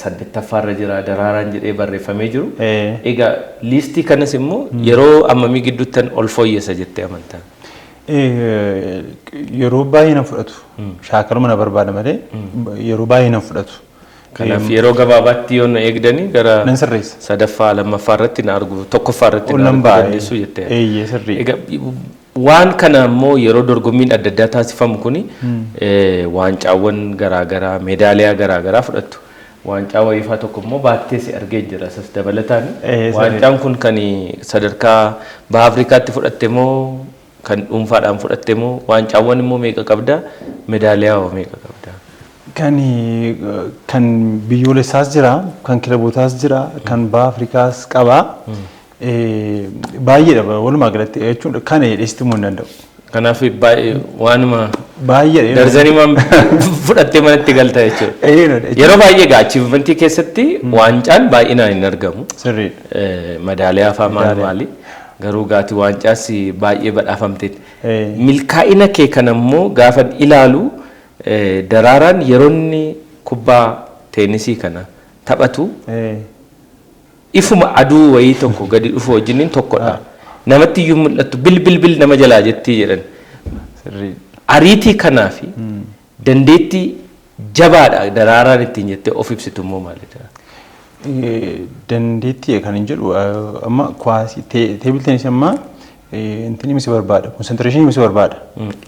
[SPEAKER 1] saddeettaffaarra jira Daraaraan jedhee barreeffamee jiru. Egaa liistii kanas immoo yeroo ammamii gidduuttan ol fooyyessa jettee amantaa?
[SPEAKER 2] Yeroo baay'ee nan fudhatu. Shaakaluma na barbaada malee yeroo baay'ee nan fudhatu.
[SPEAKER 1] Kanaaf yeroo gabaabaatti yoo na eegdanii gara
[SPEAKER 2] Nan sirreessa.
[SPEAKER 1] sadaffaa, lammaffaa irratti na argu, tokkoffaa irratti
[SPEAKER 2] Ol
[SPEAKER 1] na
[SPEAKER 2] nan
[SPEAKER 1] arguu
[SPEAKER 2] ba'a.
[SPEAKER 1] dandeessu jettee.
[SPEAKER 2] Eeyyee, sirrii.
[SPEAKER 1] Egaa waan kana immoo yeroo dorgommiin adda addaa taasifamu kuni waancaawwan garaagaraa, meedaaliyaa garaagaraa fudhattu. Waancaa wayiifaa tokko immoo baattee si argee jira isas dabalataan. Waancaan kun kan sadarkaa Baha Afrikaatti fudhatte moo kan dhuunfaadhaan fudhatte moo, waancaawwan immoo meeqa qabda, meedaaliyaa hoo meeqa qabda?
[SPEAKER 2] Kan biyyoolessaas jira, kan kilabootaas jira, kan Baha Afrikaas qaba. Baay'eedha walumaa galatti jechuun kan dheessituu hin danda'u.
[SPEAKER 1] Kanaaf baay'ee waanuma
[SPEAKER 2] Baay'eedha.
[SPEAKER 1] darzanii waan fudhattee manatti galta jechuudha. Yeroo baay'ee egaa achievementii keessatti waancaan baay'inaan hin argamu.
[SPEAKER 2] Sirriidha.
[SPEAKER 1] Madaaliyaa fa'aa maal maali. Garuu gaatii waancaas baay'ee badhaafamteetti. Milkaa'ina kee kana immoo gaafa ilaalu, Daraaraan yeroo inni kubbaa teenisii kana taphatu ifuma aduu wayii tokko gadi dhufu wajjiniin tokkodha. Namatti iyyuu mul'attu, bil bil bil nama jalaa jettii jedhan. Ariitii kanaa fi dandeettii jabaadha Daraaraan ittiin jettee of ibsitu immoo maalidha?
[SPEAKER 2] Dandeettii kan hin jedhu, amma kuwaasii table tennisii amma intinni si barbaada, concentrationii si barbaada.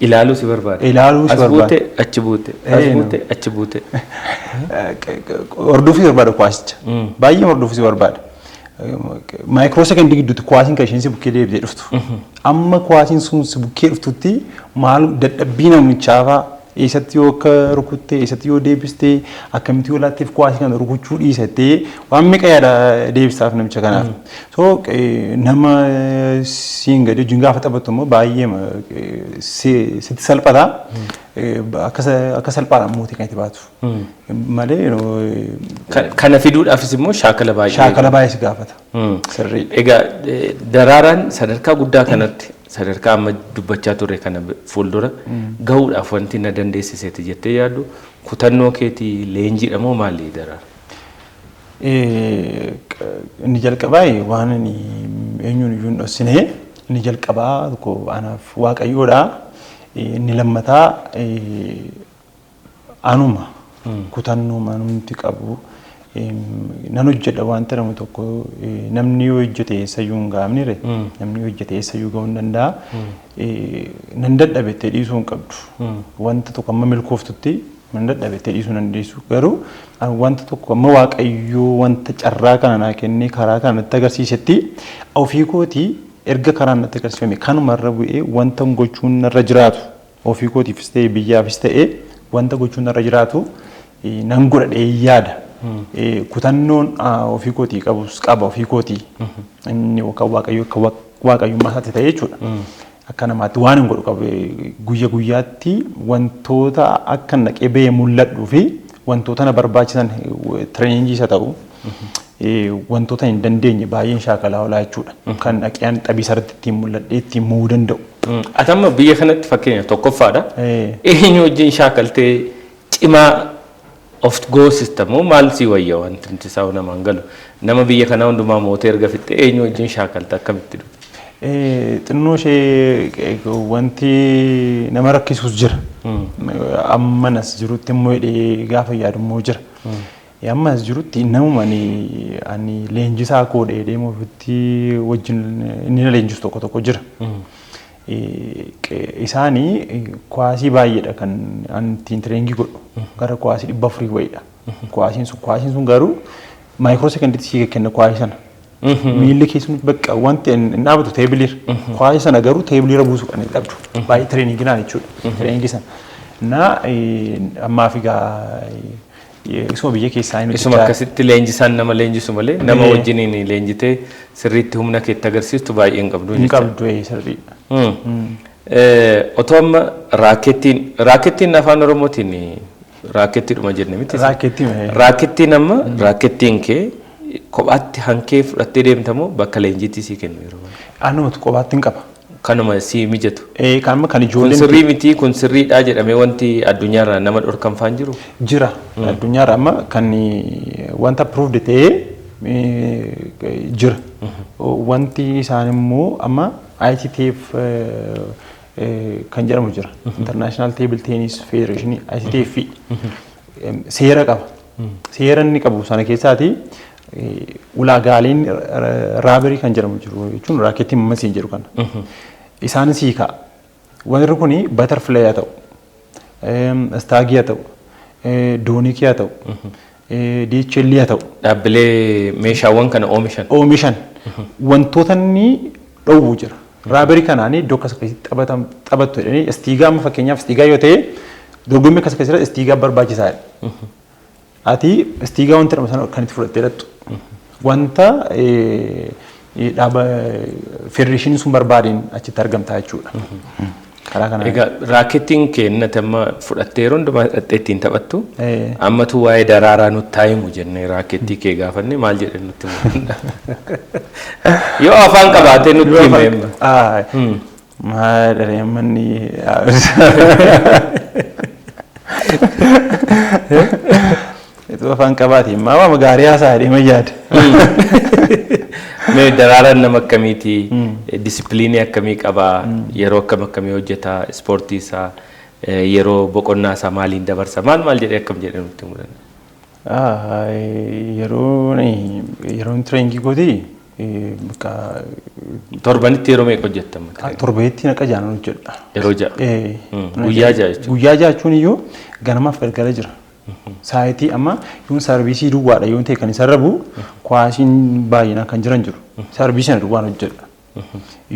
[SPEAKER 1] Ilaaluu si barbaada.
[SPEAKER 2] Ilaaluu si
[SPEAKER 1] As
[SPEAKER 2] barbaada.
[SPEAKER 1] buute, achi buute, as buute, achi buute.
[SPEAKER 2] Hordofuu si barbaada kuwaasicha. Baay'ee hordofuu si barbaada. Micro secondii gidduutti kuwaasiin kan isheen si bukkee deebitee dhuftu. Amma kuwaasiin sun si bukkee dhuftutti maal dadhabbii namichaa fa'aa, eessatti yoo akka rukuttee, eessatti yoo deebistee, akkamitti yoo laatteef kuwaasii kana rukuchuu dhiisattee, waan meeqa yaada deebisaaf namicha kanaaf. So nama siin gadi wajjin gaafa taphattu immoo baay'ee sitti salphata. Akka salphaadhaan mootii kan itti baatu. Malee
[SPEAKER 1] Kana fiduudhaafis immoo shaakala baay'ee.
[SPEAKER 2] Shaakala baay'ee si gaafata. Sirrii.
[SPEAKER 1] Egaa Daraaraan sadarkaa guddaa kanatti, sadarkaa amma dubbachaa turre kana fuuldura gahuudhaaf wanti na dandeessiseeti jettee yaaddu kutannoo keetii, leenjiidha moo maali, Daraara?
[SPEAKER 2] Inni jalqabaa waan inni eenyuun iyyuu hin dhoksine, inni jalqabaa tokko anaaf Waaqayyoodha. Inni lammataa anuma kutannoo manumti qabu nan hojjedha. Wanta namni tokko, namni yoo hojjete eessayyuu hin gahamnire, namni yoo hojjete eessayyuu gahuu hin danda'a. Nan dadhabettee dhiisuu hin qabdu. Wanta tokko amma milkooftutti nan dadhabettee dhiisuu hin dandeessu. Garuu wanta tokko amma Waaqayyoo wanta carraa kana naa kennee karaa kana natti agarsiisetti, ofii kootii erga karaan natti agarsiifame kanumarra bu'ee wanta gochuun narra jiraatu, ofii kootiifis ta'e biyyaafis ta'e wanta gochuun narra jiraatu nan godhadhee yaada. Kutannoon ofii kootii qabus qaba ofii kootii. Inni kan Waaqayyo akka Waaqayyummaa isaatti ta'e jechuudha. Akka namaatti waan hin godhu qabu, guyya guyyaatti wantoota akka naqee bahee mul'adhuu fi wantoota na barbaachisan, trainingii isa ta'u, wantoota hin dandeenye baay'een shaakalaa oolaa jechuudha. Kan dhaqee xabii sarratti ittiin mul'adhee ittiin mo'uu danda'u.
[SPEAKER 1] Ati amma biyya kanatti fakkeenya tokkoffaadha. Eenyu wajjin shaakaltee cimaa of goosista moo maal sii wayya? Wanti nuti isaa namaan galu. Nama biyya kanaa hundumaa mootee erga fixxee eenyu wajjin shaakalta, akkamitti dhufe?
[SPEAKER 2] Xinnoo ishee wanti nama rakkisus jira. Amma as jirutti immoo hidhee gaafa yaadu immoo jira. Amma as jirutti namuma ani leenjisaa koo dheedhee ofitti wajjin inni na leenjisu tokko tokko jira. Isaanii kuwaasii baay'eedha kan ani ittiin trainingii godhu. Gara kuwaasii 400 wayiidha. Kuwaasiin sun garuu micro secondiitti sii kenna kuwaasii sana. Miilli keessuun bakka wanti hin dhaabatu tableiirra. Kuwaasii sana garuu tableiirra buusuu kan hin dhabdu. Baay'ee trainingii naan jechuudha. Trainingii sana. Na ammaaf egaa isuma biyya keessaa hin
[SPEAKER 1] Isuma akkasitti leenjisaan nama leenjisu malee nama wajjiniin leenjitee sirriitti humna keetti agarsiistu baay'ee hin qabdu
[SPEAKER 2] Hin qabdu, sirriidha.
[SPEAKER 1] Otoo amma raakettiin afaan Oromootiin Raakettiidhuma jenne miti.
[SPEAKER 2] Raakettii.
[SPEAKER 1] Raakettiin amma raakettiin kee kophaatti hankee fudhattee deemtamoo bakka leenjiitti sii kennu yeroo baay'ee?
[SPEAKER 2] Anumatu kophaatti hin qaba.
[SPEAKER 1] Kanuma sii mijatu.
[SPEAKER 2] Kan
[SPEAKER 1] Kun
[SPEAKER 2] ijoolleen
[SPEAKER 1] sirrii miti, kun sirriidha jedhamee wanti addunyaarraa nama dhorkan faan jiru.
[SPEAKER 2] Jira. Addunyaarra amma kan wanta approved ta'ee jira. Wanti isaan immoo amma ITTF kan jedhamu jira. International Table Tennis Federation, ITTF, seera qaba. Seera inni qabu sana keessaati ulaagaaleen rubberii kan jedhamu jiru, jechuun raakettii mammasii jedhu kana. Isaan sii ka'a. Warri kuni Butterfly haa ta'u, Stagii haa ta'u, Donic haa ta'u, DHL haa ta'u.
[SPEAKER 1] Dhaabbilee meeshaawwan kana oomishan.
[SPEAKER 2] Oomishan wantoota inni dhowwu jira. Rubberii kanaan iddoo akkas akkasitti taphattu jedhanii Stiga, amma fakkeenyaaf Stiga yoo ta'e, dorgommii akkas akkasii Stiga barbaachisaadha. Ati Stiga wanta jedhamu sana kan itti fudhattee dhattu. Wanta dhaaba federeeshiniin sun barbaadeen achitti argamta jechuudha. Karaa kanaan.
[SPEAKER 1] Egaa raakettiin kennate amma fudhattee yeroo hundumaa hidhattee ittiin taphattu. Ammatu waa'ee Daraaraa nutti haa himu jennee raakettii kee gaafanne, maal jedhe nutti himu? Yoo afaan qabaatee nutti hime amma.
[SPEAKER 2] Maal dharee manni itoo afaan qabaate maa waama gaarii haasaa deema yaada.
[SPEAKER 1] Mee Daraaraan nama akkamiiti? Disipiliinii akkamii qabaa? Yeroo akkam akkamii hojjetaa? Ispoortii isaa, yeroo boqonnaa isaa maaliin dabarsa? Maal maal jedhee, akkam jedhee nutti himuu danda'a?
[SPEAKER 2] Yeroon trainingii kooti bakka
[SPEAKER 1] Torbanitti yeroo meeqa hojjetta amma?
[SPEAKER 2] Torbeetti naqa jaanan hojjedha.
[SPEAKER 1] Yeroo 6. Guyyaa 6 jechuudha.
[SPEAKER 2] Guyyaa 6 jechuun iyyuu ganamaaf galgala jira. Saayitii amma yoon serviceii duwwaadha yoon ta'e kan isa rabu kwaasiin baay'inaan kan jiran jiru. Serviceii sana duwwaan hojjedha.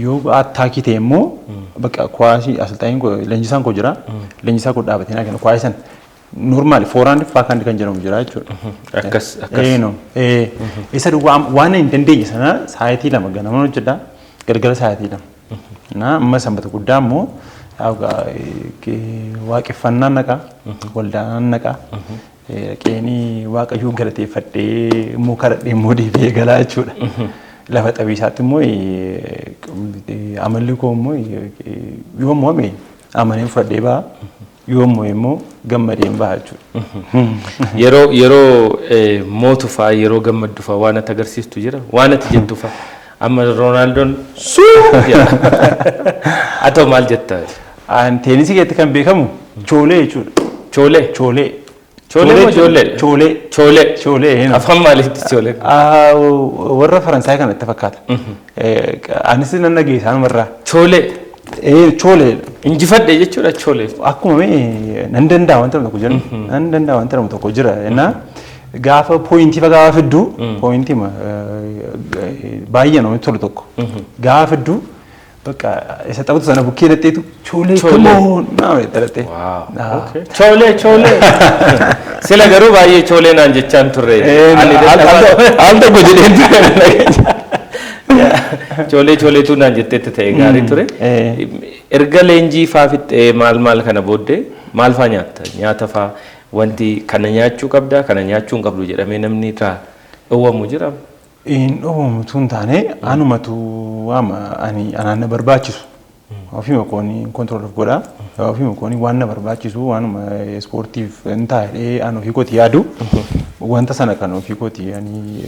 [SPEAKER 2] Yoo attackii ta'e immoo bakka kwaasii asalxaayin koo, leenjisaan koo jira. Leenjisaa koo dhaabatee naa kenna kwaasii sana. Normal forehand, backhand kan jedhamu jira jechuudha.
[SPEAKER 1] Akkas akkas.
[SPEAKER 2] No. Isa duwwaa waan hin dandeenye sana saayitii 2 ganamaan hojjedha. Galgala saayitii 2. Na amma Sanbata Guddaa immoo waaqeffannaan naqa, waldaan naqa. Qeenii Waaqayyoon galateeffadhee immoo kadhadhee immoo deebi'ee galaa jechuudha. Lafa xabiisaatti immoo amalli koo immoo yoo mo'ame amanee fudhadhee ba'a. Yoo mo'e immoo gammadeen ba'a jechuudha.
[SPEAKER 1] Yeroo mootu fa'aa, yeroo gammaddu fa'aa waan ati agarsiistu jira, waan ati jettu fa'aa. Amma Roonaaldoon suu jedha. Haa ta'u, maal jetta?
[SPEAKER 2] Teenisii keessatti kan beekamu choolee jechuudha.
[SPEAKER 1] Choolee.
[SPEAKER 2] Choolee.
[SPEAKER 1] Choolee moo ijoolleedha?
[SPEAKER 2] Choolee.
[SPEAKER 1] Choolee.
[SPEAKER 2] Choolee.
[SPEAKER 1] Afaan maaliitti choolee?
[SPEAKER 2] Warra Faransaay kana itti fakkaata. Anis nan dhagee isaanumarraa.
[SPEAKER 1] Choolee.
[SPEAKER 2] Choolee.
[SPEAKER 1] Injifadhe jechuudha choolee.
[SPEAKER 2] Akkuma mee nan danda'a wanta tokko jira. Nan danda'a wanta tokko jira. Innaa gaafa pointii fa gaafa fidduu, pointii baay'ee namatti tolu tokko. Gaafa fidduu bakka isa taphatu sana bukkee dhadheetu "Choolee, come on" naa jedhee.
[SPEAKER 1] Choolee, choolee. Sila garuu baay'ee choolee naan jechaan turre. Ani
[SPEAKER 2] Al tokko jedheen ture.
[SPEAKER 1] Choolee chooleetu naan jetteetti ta'e gaarii ture. Erga leenjii faa fixxee maal maal kana booddee maal faa nyaatta? Nyaata faa wanti kana nyaachuu qabdaa, kana nyaachuu hin qabdu jedhamee namni irraa dhowwamu jira?
[SPEAKER 2] Hin dhowwamu tun taane, anumatu waama ani anaan na barbaachisu. Ofiima kooni control of godha. Ofiima kooni waan na barbaachisu, waanuma ispoortiif hin taa'ee an ofii kooti yaadu, wanta sana kan ofii kooti ani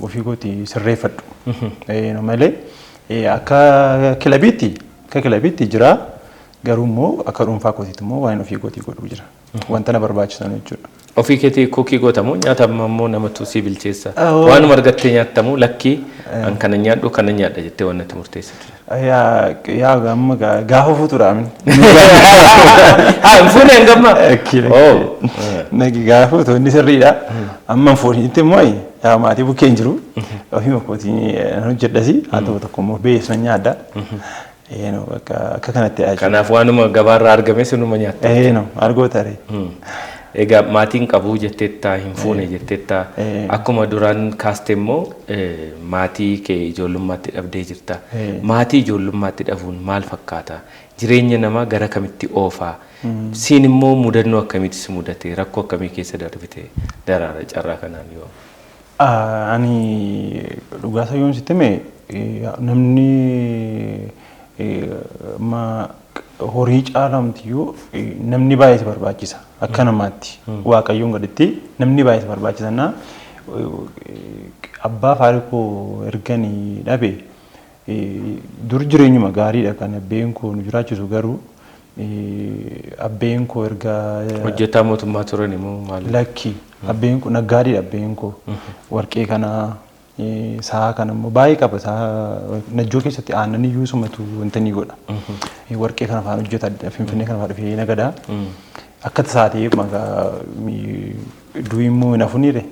[SPEAKER 2] ofii kooti sirreeffadhu. Malee akka kilabiitti jira, garuu immoo akka dhuunfaa kootiitti immoo waan ofii kootii godhu jira. Wanta na barbaachisan jechuudha.
[SPEAKER 1] Ofii keetii cookii gootamu, nyaata immoo namatu si bilcheessa? Waanuma argattee nyaattamu, lakkii an kana nyaadhu, kana nyaadha jettee waan natti murteessitu?
[SPEAKER 2] Yaa, amma gaafa fuutuudha amin.
[SPEAKER 1] Haa, hin fuune hin gamma?
[SPEAKER 2] Nagi gaafa fuutu inni sirriidha. Amma hin fuunitti immoo yaa maatii bukkee hin jiru. Ofiima kootii nan hojjedhasi, haa ta'u tokko immoo beessan nyaadha. Akka kanatti.
[SPEAKER 1] Kanaaf waanuma gabaarraa argame sinuma nyaatta.
[SPEAKER 2] No, argoota ree.
[SPEAKER 1] Egaa maatiin qabu jetteetta, hin fuune jetteetta. Akkuma duraan kaaste immoo maatii kee ijoollummaatti dhabdee jirta. Maatii ijoollummaatti dhabuun maal fakkaata? Jireenya namaa gara kamitti oofaa? Siin immoo mudannoo akkamiitu si mudate? Rakkoo akkamii keessa darbite Daraara carraa kanaan yoo?
[SPEAKER 2] Ani dhugaa yoon sitti hime, namni horii caalamtiyyuu namni baay'ee si barbaachisa akka namaatti, Waaqayyoon gaditti namni baay'ee si barbaachisa. Na abbaa fi koo erganii dhabe, dur jireenyuma gaariidha kan abbeen koo nu jiraachisu, garuu abbeen koo erga
[SPEAKER 1] Hojjetaa mootummaa turan immoo maal?
[SPEAKER 2] Lakki, abbeen koo naggaadiidha. Abbeen koo warqee kana, sa'a kana immoo baay'ee qaba. Sa'a Najjoo keessatti aannan iyyuu sumatu wanta ni godha. Warqee kana faana hojjeta, Finfinnee kana faana dhufee nagadaa. Akka tasaa ta'ee du'i immoo hin hafuniire.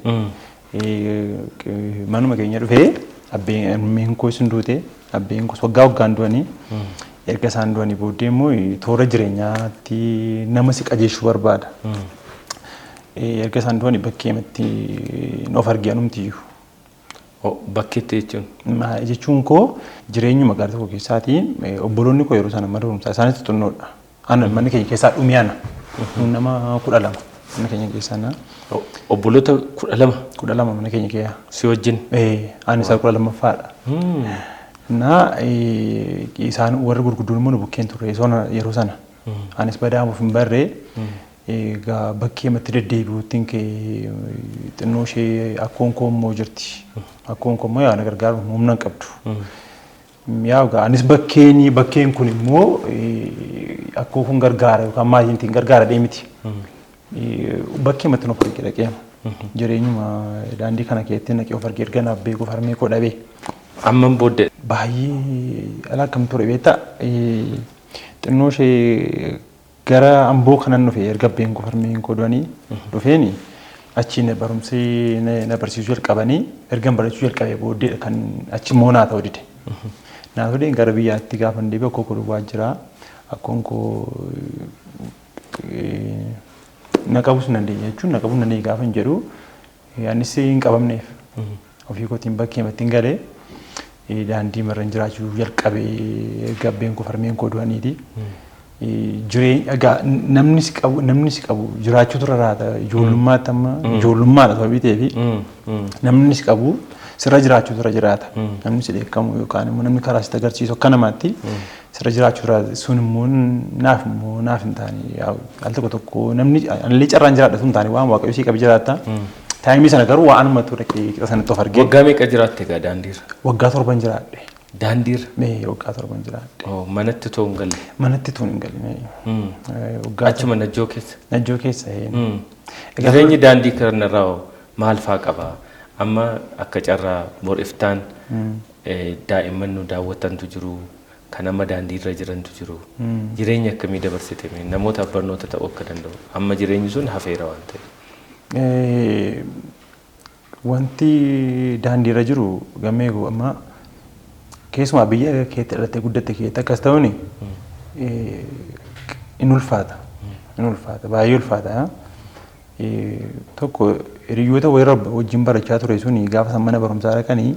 [SPEAKER 2] Manuma keenya dhufee abbeen koo isin duute, abbeen koos waggaa waggaan du'anii, erga isaan du'anii booddee immoo toora jireenyaatti nama si qajeelchuu barbaada. Erga isaan du'anii bakkeematti of argee anumtiyyuu.
[SPEAKER 1] Bakkeetti jechuun?
[SPEAKER 2] Jechuun koo jireenyuma gaarii tokko keessaati obboloonni koo yeroo sana mana barumsaa isaanis xixinnoodha. Ana manni keenya keessaa dhumee ana. Nama 12 mana keenya keessaa na.
[SPEAKER 1] Obboloota 12?
[SPEAKER 2] 12 mana keenya keessa.
[SPEAKER 1] Si wajjin?
[SPEAKER 2] Ani isaa 12ffaadha. Na isaan warri gurguddoon immoo nu bukkeen turre yeroo sana. Anis badaamuuf hin barree, egaa bakkee matti deddeebi'uuttiin kee xinnoo ishee akkoon koo immoo jirti. Akkoon koo immoo yaa na gargaaru humna hin qabdu. Yaa egaa anis bakkeen kun immoo akkoo kun gargaara yookaan maatiin ittiin gargaara deemiti. Bakkee matti of argee dhaqeema. Jireenyuma daandii kana keessatti naqee of argee erga naaf beekuuf harmee koo dhabee.
[SPEAKER 1] Amman booddee.
[SPEAKER 2] Baay'ee ala akkam ture beektaa? Xinnoo ishee gara Amboo kanan dhufe, erga abbeen koo harmeen koo du'anii dhufeeni achiin barumsi na barsiisuu jalqabanii, erga barachuu jalqabee booddee kan achi immoo naa ta'uu dide. Naa ta'uu dide, gara biyyaatti gaafa deebi'u akkoo koo duwwaa jira. Akkoon koo na qabus hin dandeenye jechuun, na qabuu hin dandeenye gaafa hin jedhu, anis hin qabamneef. Ofii kootiin bakkee ittiin galee daandii marran jiraachuu jalqabee erga abbeen koo harmeen koo du'aniiti. Jireenya egaa namni si qabu jiraachuu tura raata ijoollummaatti, amma ijoollummaadha sababii ta'eefi namni si qabu sirra jiraachuu tura jiraata. Namni si dheekkamu yookaan immoo namni karaa sitti agarsiisu akka namaatti sirra jiraachuu tura, sun immoo naaf hin taane. Al tokko tokko namni anallee carraan jiraadha sun taane waan Waaqayyo sii qabe jiraatta. Time sana garuu waan anumatu dhaqee qixa sanatti of argee.
[SPEAKER 1] Waggaa meeqa jiraatte egaa daandiirra?
[SPEAKER 2] Waggaa 7n jiraadhe.
[SPEAKER 1] Daandiirra?
[SPEAKER 2] Mee waggaa 7n jiraadhe.
[SPEAKER 1] Manatti otoo hin galle?
[SPEAKER 2] Manatti tun hin galle.
[SPEAKER 1] Waggaa Achuma Najjoo keessa?
[SPEAKER 2] Najjoo keessa.
[SPEAKER 1] Jireenyi daandii kanarraa maal faa qaba? Amma akka carraa bor iftaan daa'imman nu daawwatantu jiru. Kan amma daandiirra jirantu jiru. Jireenya akkamii dabarsite mee? Namootaaf barnoota ta'uu akka danda'u. Amma jireenyi sun hafeera waan ta'eef.
[SPEAKER 2] Wanti daandiirra jiru gammee amma keessumaa biyya keetti dhalattee guddatte keetti akkas ta'uun in ulfaata. In ulfaata, baay'ee ulfaata. Tokko hiriyoota wayirra wajjin barachaa ture suni gaafa san mana barumsaa dhaqanii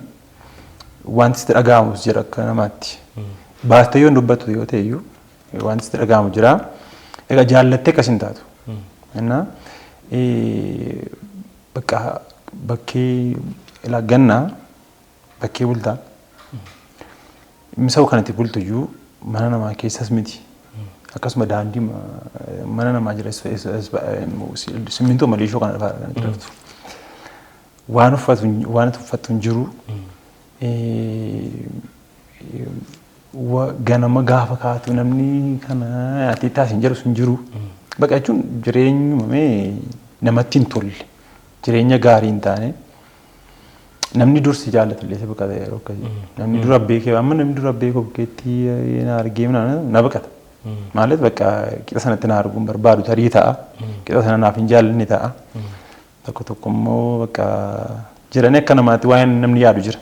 [SPEAKER 2] wanti sitti dhaga'amus jira akka namaatti. Baastee yoo dubbattu yoo ta'e iyyuu wanti sitti dhaga'amu jira. Egaa jaallattee akkas hin taatu. Innaa bakka bakkee gannaa bakkee bultaa. Misa kanatti bultu iyyuu mana namaa keessas miti. Akkasuma daandii mana namaa jira, simmintoo maliishoo kana lafa kan itti raftu. Waan uffattu hin jiru. Ganama gaafa kaatu namni kana ati taas hin jedhu sun jiru. Bakka jechuun jireenyuma mee namatti hin tolle, jireenya gaarii hin taane, namni dursi jaallatu illee si baqata yeroo akkasii. Namni dura beekee, amma namni dura beekoo bukkeetti na argee na baqata. Maaliif? Bakka qixa sanatti na arguun barbaadu tarii ta'a. Qixa sana naaf hin jaallanne ta'a. Tokko tokko immoo bakka jiranii akka namaatti waan namni yaadu jira.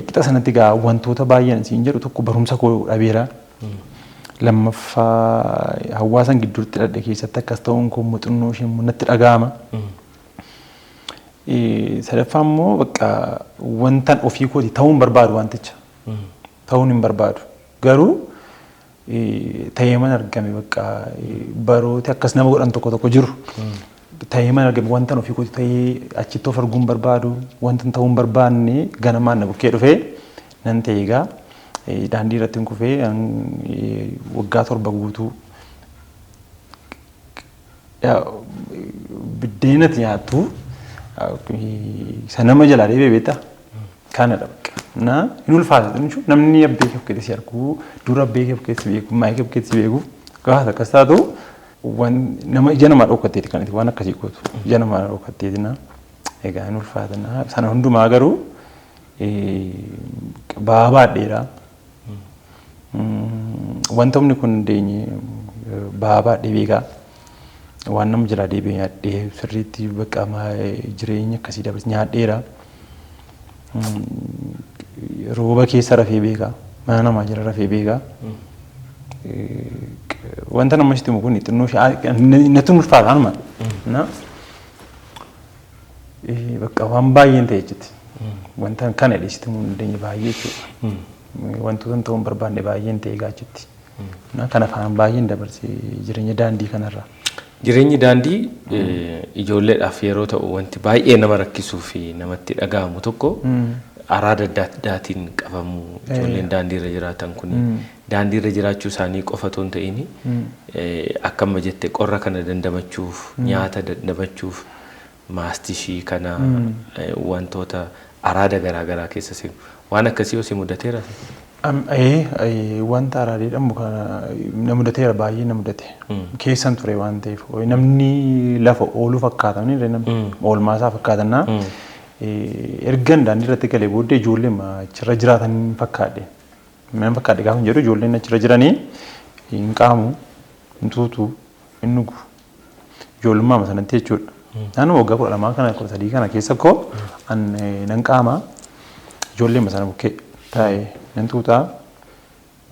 [SPEAKER 2] Qixa sanatti gaa wantoota baay'een siin jedhu, tokko barumsa koo dhabeera. Lammaffaa hawaasan gidduutti dhadhe keessatti akkas ta'uun koo muuxannoo ishee immoo natti dhaga'ama. Sadaffaa immoo bakka wantan ofii kooti ta'uun barbaadu wanticha. Ta'uun hin barbaadu. Garuu ta'ee man argame bakka barooti akkas nama godhan tokko tokko jiru. Ta'ee man argame wantan ofii kooti ta'ee achitti of arguun barbaadu wantan ta'uun barbaanne ganamaan na bukkee dhufee nan ta'e egaa daandii irratti hin kufee waggaa 7 guutuu biddeenati nyaattu isa nama jalaa deebi'ee beektaa kanadha bakka. Na hin ulfaata jechuun namni abbee kee of keessatti si arguu dura abbee kee of keessatti beeku maayii kee of keessatti beeku gaafa akkas taatu waan nama ija namaa dhokatteeti kan waan akkasii gootu ija namaa dhokatteeti na egaa hin ulfaata na sana hundumaa garuu ba'aa baadheera. Wanta humni kun deenye ba'aa baadhee beekaa. Waan nama jalaa deebi'ee nyaadhee sirriitti bakka jireenya akkasii dabarse nyaadheera. Rooba keessa rafee beekaa. Mana namaa jala rafee beekaa. Wanta nama sitti himu kun xinnoo natti ulfaata anuma. Na bakka waan baay'een ta'e jechuudha. Wanta kana sitti himuu hin dandeenye baay'ee jechuudha. Wantoota ta'uu hin barbaanne baay'een ta'e gaachitti. Kana afaan baay'een dabarse jireenya daandii kanarra.
[SPEAKER 1] Jireenyi daandii ijoolleedhaaf yeroo ta'u wanti baay'ee nama rakkisuu fi namatti dhaga'amu tokko araada adda addaatiin qabamu ijoolleen daandiirra jiraatan kun daandiirra jiraachuu isaanii qofa otoo hin ta'in akka amma jette qorra kana dandamachuuf nyaata dandamachuuf maastishii kana wantoota araada garaagaraa keessa seenu waan akkasii yoo si mudateera.
[SPEAKER 2] Wanta araada jedhamu kana na mudateera baay'ee na mudate. Keessan ture waan ta'eef namni lafa ooluu fakkaata oolmaa isaa fakkaatannaa. Ergan daandii irratti galee booddee ijoolleen achirra jiraatan fakkaadhe. Nan fakkaadhe gaafa jedhu ijoolleen achirra jiranii hin qaamu, hin tuutu, hin dhugu. Ijoollummaa sanatti jechuudha. Naannoo waggaa 12 kana 13 kana keessa koo nan qaama ijoolleen sana bukkee taa'ee nan tuutaa,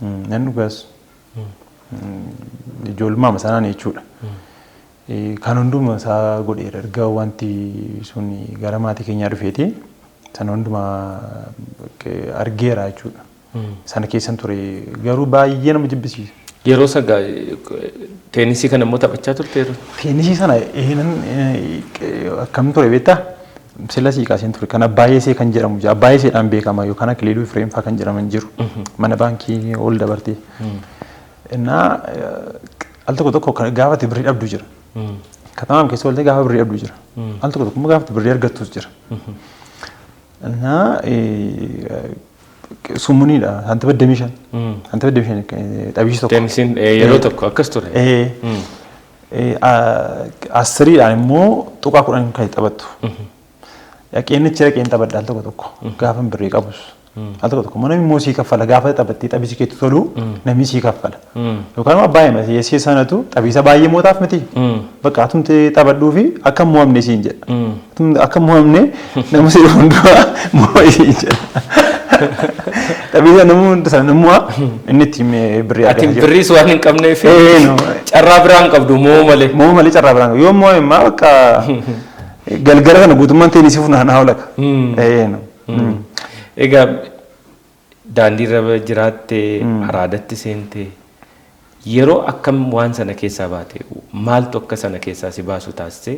[SPEAKER 2] nan dhugas. Ijoollummaa sanaan jechuudha. Kan hunduma isaa godheera erga wanti sun gara maatii keenyaa dhufeeti sana hundumaa argeera jechuudha. Sana keessan ture garuu baay'ee nama jibbisiisa.
[SPEAKER 1] Yeroo sagaa teenisii kana immoo taphachaa turte yeroo?
[SPEAKER 2] Teenisii sana akkam ture beektaa? Sila sii kaaseen ture kan Abbaayesee kan jedhamu jira. Abbaayeseedhaan beekama yookaan Akiliiluu Ifreem fa'aa kan jedhaman jiru. Mana baankii ol dabartee. Innaa al tokko tokko gaafa birrii dhabdu jira. Katamaan keessa ooltee gaafa birrii dhabdu jira. Al tokko tokko immoo gaafa birrii argattus jira. Innaa summuniidha saantima 25. Saantima 25 xabiisi tokko.
[SPEAKER 1] Teenisiin yeroo tokko akkas ture.
[SPEAKER 2] Asiriidhaan immoo tuqaa 10 kan taphattu. Dhaqeen dhaqeen taphadha al tokko tokko gaafa birrii qabus. Al tokko tokko namni immoo sii kaffala gaafa taphattee xabisi keetti tolu namni sii kaffala. Yookaan immoo abbaa hima sanatu xabiisa baay'ee mootaaf miti. Bakka atumti taphadhuu fi akka hin mo'amne siin jedha. Akka hin mo'amne nama si hundumaa mo'a siin jedha. Xabiisa nama hunda sana mo'a inni ittiin birrii
[SPEAKER 1] Ati birriis waan hin qabneef carraa biraa hin qabdu moo malee.
[SPEAKER 2] Moo malee carraa biraa hin qabdu. Yoo mo'ame immoo bakka galgala kana guutummaan teenisii funaanaa oolaka.
[SPEAKER 1] Egaa daandiirra jiraattee araadatti seentee yeroo akkam waan sana keessaa baate maaltu akka sana keessaa si baasu taasise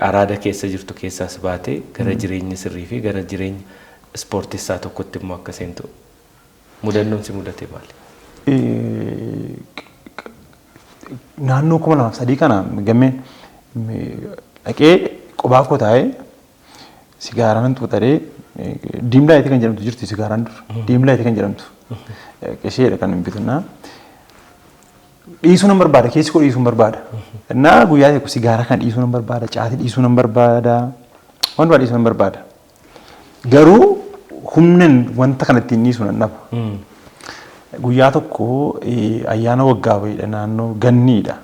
[SPEAKER 1] araada keessa jirtu keessaa si baate gara jireenya sirrii fi gara jireenya ispoortissaa tokkotti immoo akka seentu mudannoon si mudate maali?
[SPEAKER 2] Naannoo 2003 kana gammeen dhaqee qophaa koo taa'ee sigaaraa nan xuuxaree diimlaayitii kan jedhamtu jirti sigaaraan dur diimlaayitii kan jedhamtu isheedha kan hin bitunaa. Dhiisuu nan barbaada keessi koo dhiisuu nan barbaada. Innaa guyyaa tokko sigaaraa kan dhiisuu nan barbaada caatii dhiisuu nan barbaada waan biraa dhiisuu nan barbaada. Garuu humnan wanta kana ittiin dhiisuu nan dhaba. Guyyaa tokko ayyaana waggaa wayiidha naannoo ganniidha.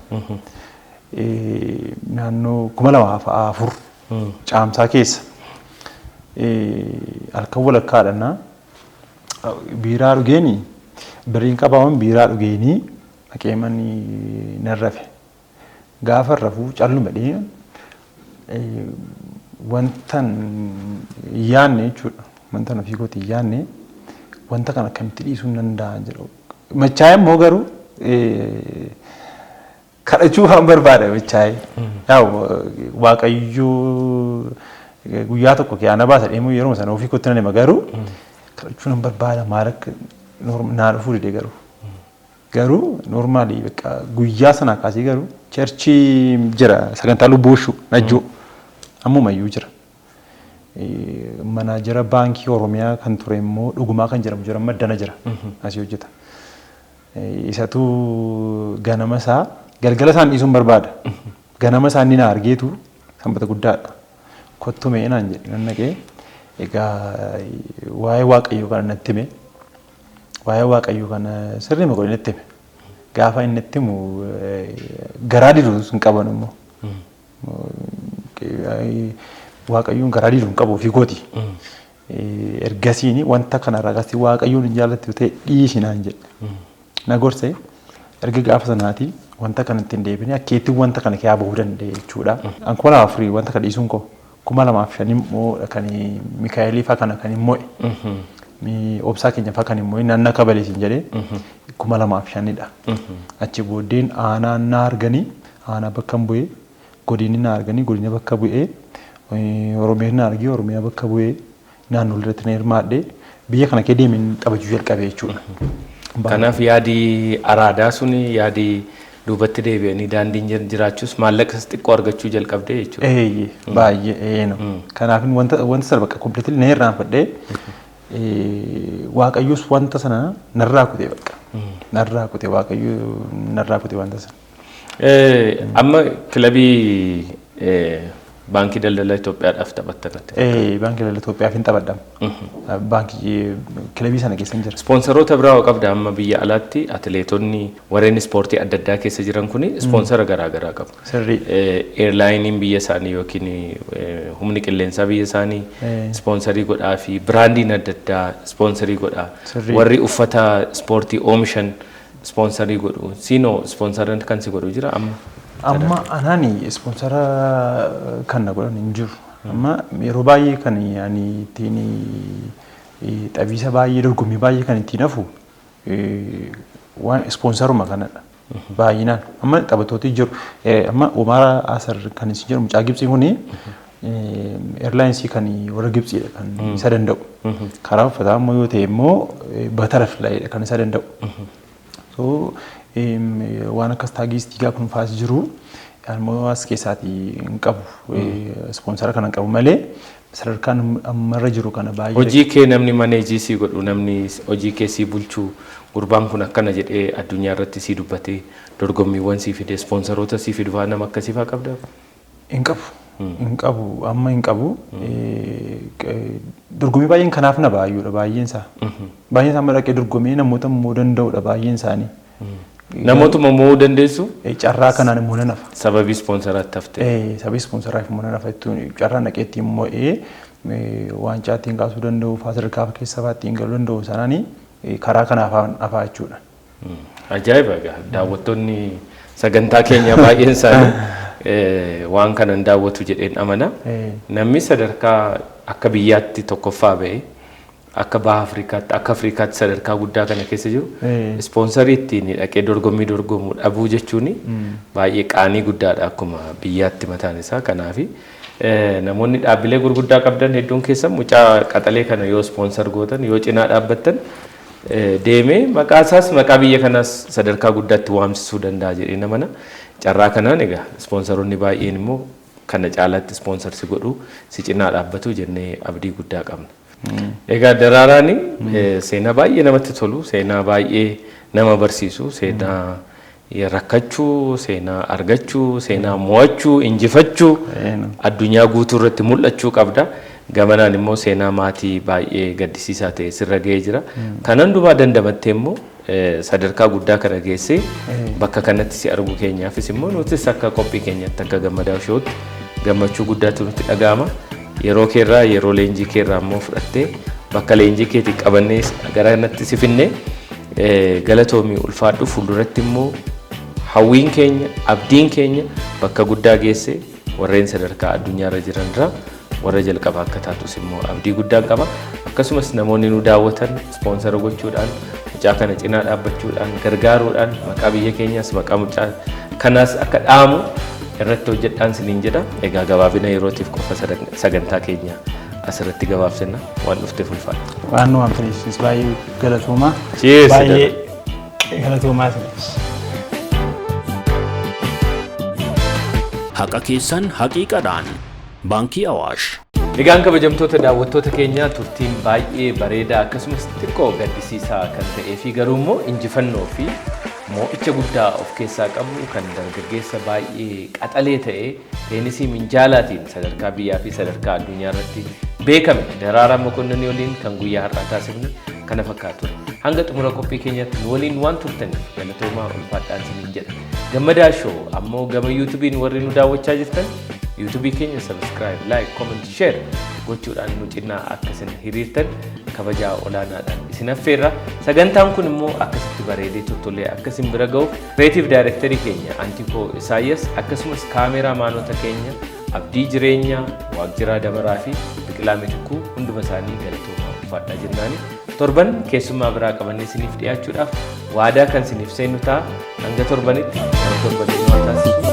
[SPEAKER 2] Naannoo 2004 caamsaa keessa halkan walakkaadha biiraa dhugeeni Birriin qabaaman biiraa dhugeenii dhaqee manni nan rafe. Gaafa rafuu calluma dhee wantan yaanne jechuudha. Wantan ofii kootii yaanne wanta kana akkamitti dhiisuu hin danda'an jedhu. Machaa'ee immoo garuu kadhachuu waan barbaada machaa'ee. Yaa Waaqayyoo guyyaa tokko kiyaana baasa deemuu yeroo sana ofii kootti nan hima garuu kadhachuu nan barbaada maal akka naa dhufuu dide garuu. Garuu normally bakka guyyaa sanaa kaasee garuu church jira sagantaa lubbuushuu najjoo ammumayyuu jira. Manaajara baankii Oromiyaa kan ture immoo Dhugumaa kan jedhamu jira, maddana jira, asii hojjeta. Isatu ganama isaa galgala isaan dhiisuun barbaada. Ganama isaa inni na argeetu sanbata guddaadha. Kottu mee naan jedhe, nan naqee egaa waa'ee Waaqayyoo kana natti hime. Waa'ee Waaqayyoo kana sirrii godhe natti hime. Gaafa inni itti himu garaa didu hin qaban immoo. Waaqayyoon garaa didu hin qabu ofii kooti. Ergasiin wanta kana ragasti Waaqayyoon hin jaallattu ta'e dhiisi naan jedhe. Na gorse. Erga gaafa sanaati wanta kana ittiin deebine akkeetti wanta kana keessaa bahuu danda'e jechuudha. An 2004 wanta kana dhiisuun koo 2005 immoo kan Mikaa'elii fa'aa kana kan mo'e. Obsaa keenya fa'aa kan immoo naannoo kabaleetiin jedhee 2005dha. Achi booddeen aanaa na arganii aanaa bakka hin bu'ee, godinni na arganii godina bakka bu'ee, Oromiyaan na argee Oromiyaa bakka bu'ee, naannoo irratti na hirmaadhee biyya kana kee deemeen taphachuu jalqabe jechuudha.
[SPEAKER 1] Kanaaf yaadi araadaa suni yaadi duubatti deebi'anii daandiin jiraachuus maallaqas xiqqoo argachuu jalqabdee jechuudha.
[SPEAKER 2] Eeyyee, baay'ee eeno. Kanaaf wanta sana bakka completely na irraanfadhee Waaqayyos wanta sana narraa kutee bakka. Narraa kutee, Waaqayyo narraa kutee wanta sana.
[SPEAKER 1] Amma kilabii Baankii Daldala Itoophiyaadhaaf taphatta natti.
[SPEAKER 2] Baankii Daldala Itoophiyaaf hin taphadhama. Baankii kilabii sana keessa hin jira.
[SPEAKER 1] Ispoonsaroota biraa hoo qabda? Amma biyya alaatti atileetonni warreen ispoortii adda addaa keessa jiran kuni ispoonsara garaa garaa qabu.
[SPEAKER 2] Sirrii.
[SPEAKER 1] Airlineiin biyya isaanii yookiin humni qilleensaa biyya isaanii ispoonsarii godhaa fi brandiin adda addaa ispoonsarii godhaa.
[SPEAKER 2] Sirrii.
[SPEAKER 1] Warri uffata ispoortii oomishan ispoonsarii godhu. Siinoo ispoonsarri kan si godhu jira amma?
[SPEAKER 2] Amma anaani ispoonsara kan na godhan hin jiru. Amma yeroo baay'ee kan ani ittiin taphiisa baay'ee dorgommii baay'ee kan ittiin hafu waan ispoonsaruma kanadha. Baay'inaan amma taphattooti jiru. Amma Omar Asar kan isin jedhu mucaa Gibxii kuni airlinesii kan warra Gibxiidha kan isa danda'u. Karaa uffataa immoo yoo ta'e immoo Butterflyidha kan isa danda'u. So waan akkas taagistiigaa kun faas jiru immoo as keessaatii hin qabu. Ispoonsara kana hin qabu malee sadarkaan ammarra jiru kana baay'ee.
[SPEAKER 1] Hojii kee namni manage sii godhu, namni hojii kee sii bulchu, gurbaan kun akkana jedhee addunyaa irratti sii dubbatee dorgommiiwwan sii fide, ispoonsaroota sii fidu fa'aa nama akkasii fa'aa qabdaa?
[SPEAKER 2] Hin qabu. Hin qabu, amma hin qabu. Dorgommii baay'een kanaaf na baay'uudha baay'een isaa. Baay'een isaa dhaqee dorgommii namoota immoo danda'udha baay'een isaanii.
[SPEAKER 1] Namootuma mo'uu dandeessu.
[SPEAKER 2] Carraa kanaan immoo nan hafa.
[SPEAKER 1] Sababii ispoonsaraatti haftee.
[SPEAKER 2] Sababii ispoonsaraaf immoo nan hafa jechuun carraa dhaqee ittiin mo'ee waancaa ittiin kaasuu danda'u fa'aa sadarkaa keessa fa'aa ittiin galuu danda'u sanaanii karaa kanaaf hafaa jechuudha.
[SPEAKER 1] Ajaa'iba egaa, daawwattoonni sagantaa keenya baay'een isaanii waan kana hin daawwatu jedheen amana. Namni sadarkaa akka biyyaatti tokkoffaa ba'e, akka baha Afrikaatti, akka Afrikaatti sadarkaa guddaa kana keessa jiru ispoonsarii ittiin dhaqee dorgommii dorgomu dhabuu jechuun baay'ee qaanii guddaadha akkuma biyyaatti mataan isaa. Kanaafi namoonni dhaabbilee gurguddaa qabdan hedduun keessan mucaa qaxalee kana yoo sponsor gootan, yoo cinaa dhaabbattan, deemee maqaa isaas maqaa biyya kanaas sadarkaa guddaatti waamsisuu danda'a jedhee namana. Carraa kanaan egaa ispoonsaroonni baay'een immoo kana caalaatti sponsor si godhu, si cinaa dhaabbatu jennee abdii guddaa qabna. Egaa Daraaraan seenaa baay'ee namatti tolu, seenaa baay'ee nama barsiisu, seenaa rakkachuu, seenaa argachuu, seenaa mo'achuu, injifachuu, addunyaa guutuu irratti mul'achuu qabda. Gamanaan immoo seenaa maatii baay'ee gaddisiisaa ta'e sirra ga'ee jira. Kan hundumaa dandamattee immoo sadarkaa guddaa kana geessee bakka kanatti si arguu keenyaafis immoo nutis akka qophii keenyatti, akka Gammadaa Showtti gammachuu guddaatu nutti dhaga'ama. Yeroo keerraa, yeroo leenjii keerraa immoo fudhattee bakka leenjii keetii qabannee gara kanatti si finnee Galatoomii, ulfaadhu. Fuulduratti immoo hawwiin keenya, abdiin keenya bakka guddaa geesse, warreen sadarkaa addunyaarra jiran irraa warra jalqabaa akka taatus immoo abdii guddaan qaba. Akkasumas namoonni nu daawwatan sponsor gochuudhaan, mucaa kana cinaa dhaabbachuudhaan, gargaaruudhaan maqaa biyya keenyaas maqaa mucaa kanaas akka dhaamu irratti hojjedhaan siniin jedha. Egaa gabaabina yerootiif qofa sagantaa keenya asirratti gabaabsina. Waan dhufteef ulfaadha.
[SPEAKER 2] Waan nu waamtaniif baay'ee galatoomaa.
[SPEAKER 1] Cheers.
[SPEAKER 2] Baay'ee galatoomaa isinis.
[SPEAKER 4] Haqa keessan haqiiqadhaan, Baankii Awaash.
[SPEAKER 1] Egaan kabajamtoota daawwattoota keenyaa, turtiin baay'ee bareedaa akkasumas xiqqoo gaddisiisaa kan ta'ee fi garuu immoo injifannoo fi moo'icha guddaa of keessaa qabu kan dargaggeessa baay'ee qaxalee ta'e, teenisii minjaalaatiin sadarkaa biyyaa fi sadarkaa addunyaa irratti beekame Daraaraa Mokonninii waliin kan guyyaa har'aa taasifne kana fakkaatu. Hanga xumura qophii keenyaatti nu waliin waan turtaniif galatoomaa, ulfaadhaan isiniin jedha. Gammadaa Show ammoo gama YouTubeiin warri nu daawwachaa jirtan YouTubeii keenya subscribe, like, comment, share gochuudhaan nu cinaa akka isin hiriirtan kabajaa olaanaadhaan isin affeerra. Sagantaan kun immoo akkasitti bareedee tottolee akka isin bira ga'uuf creative directorii keenya Antikoo Isaayyas, akkasumas cameramanota keenya Abdii Jireenyaa, Waaqjiraa Dabaraa fi Biqilaa Mitikuu, hunduma isaanii galatoomaa, ulfaadhaa jennaani. Torban keessummaa biraa qabannee isiniif dhiyaachuudhaaf waadaa kan isiniif seennu ta'a. Hanga torbanitti gara torbanitti nu taasisu.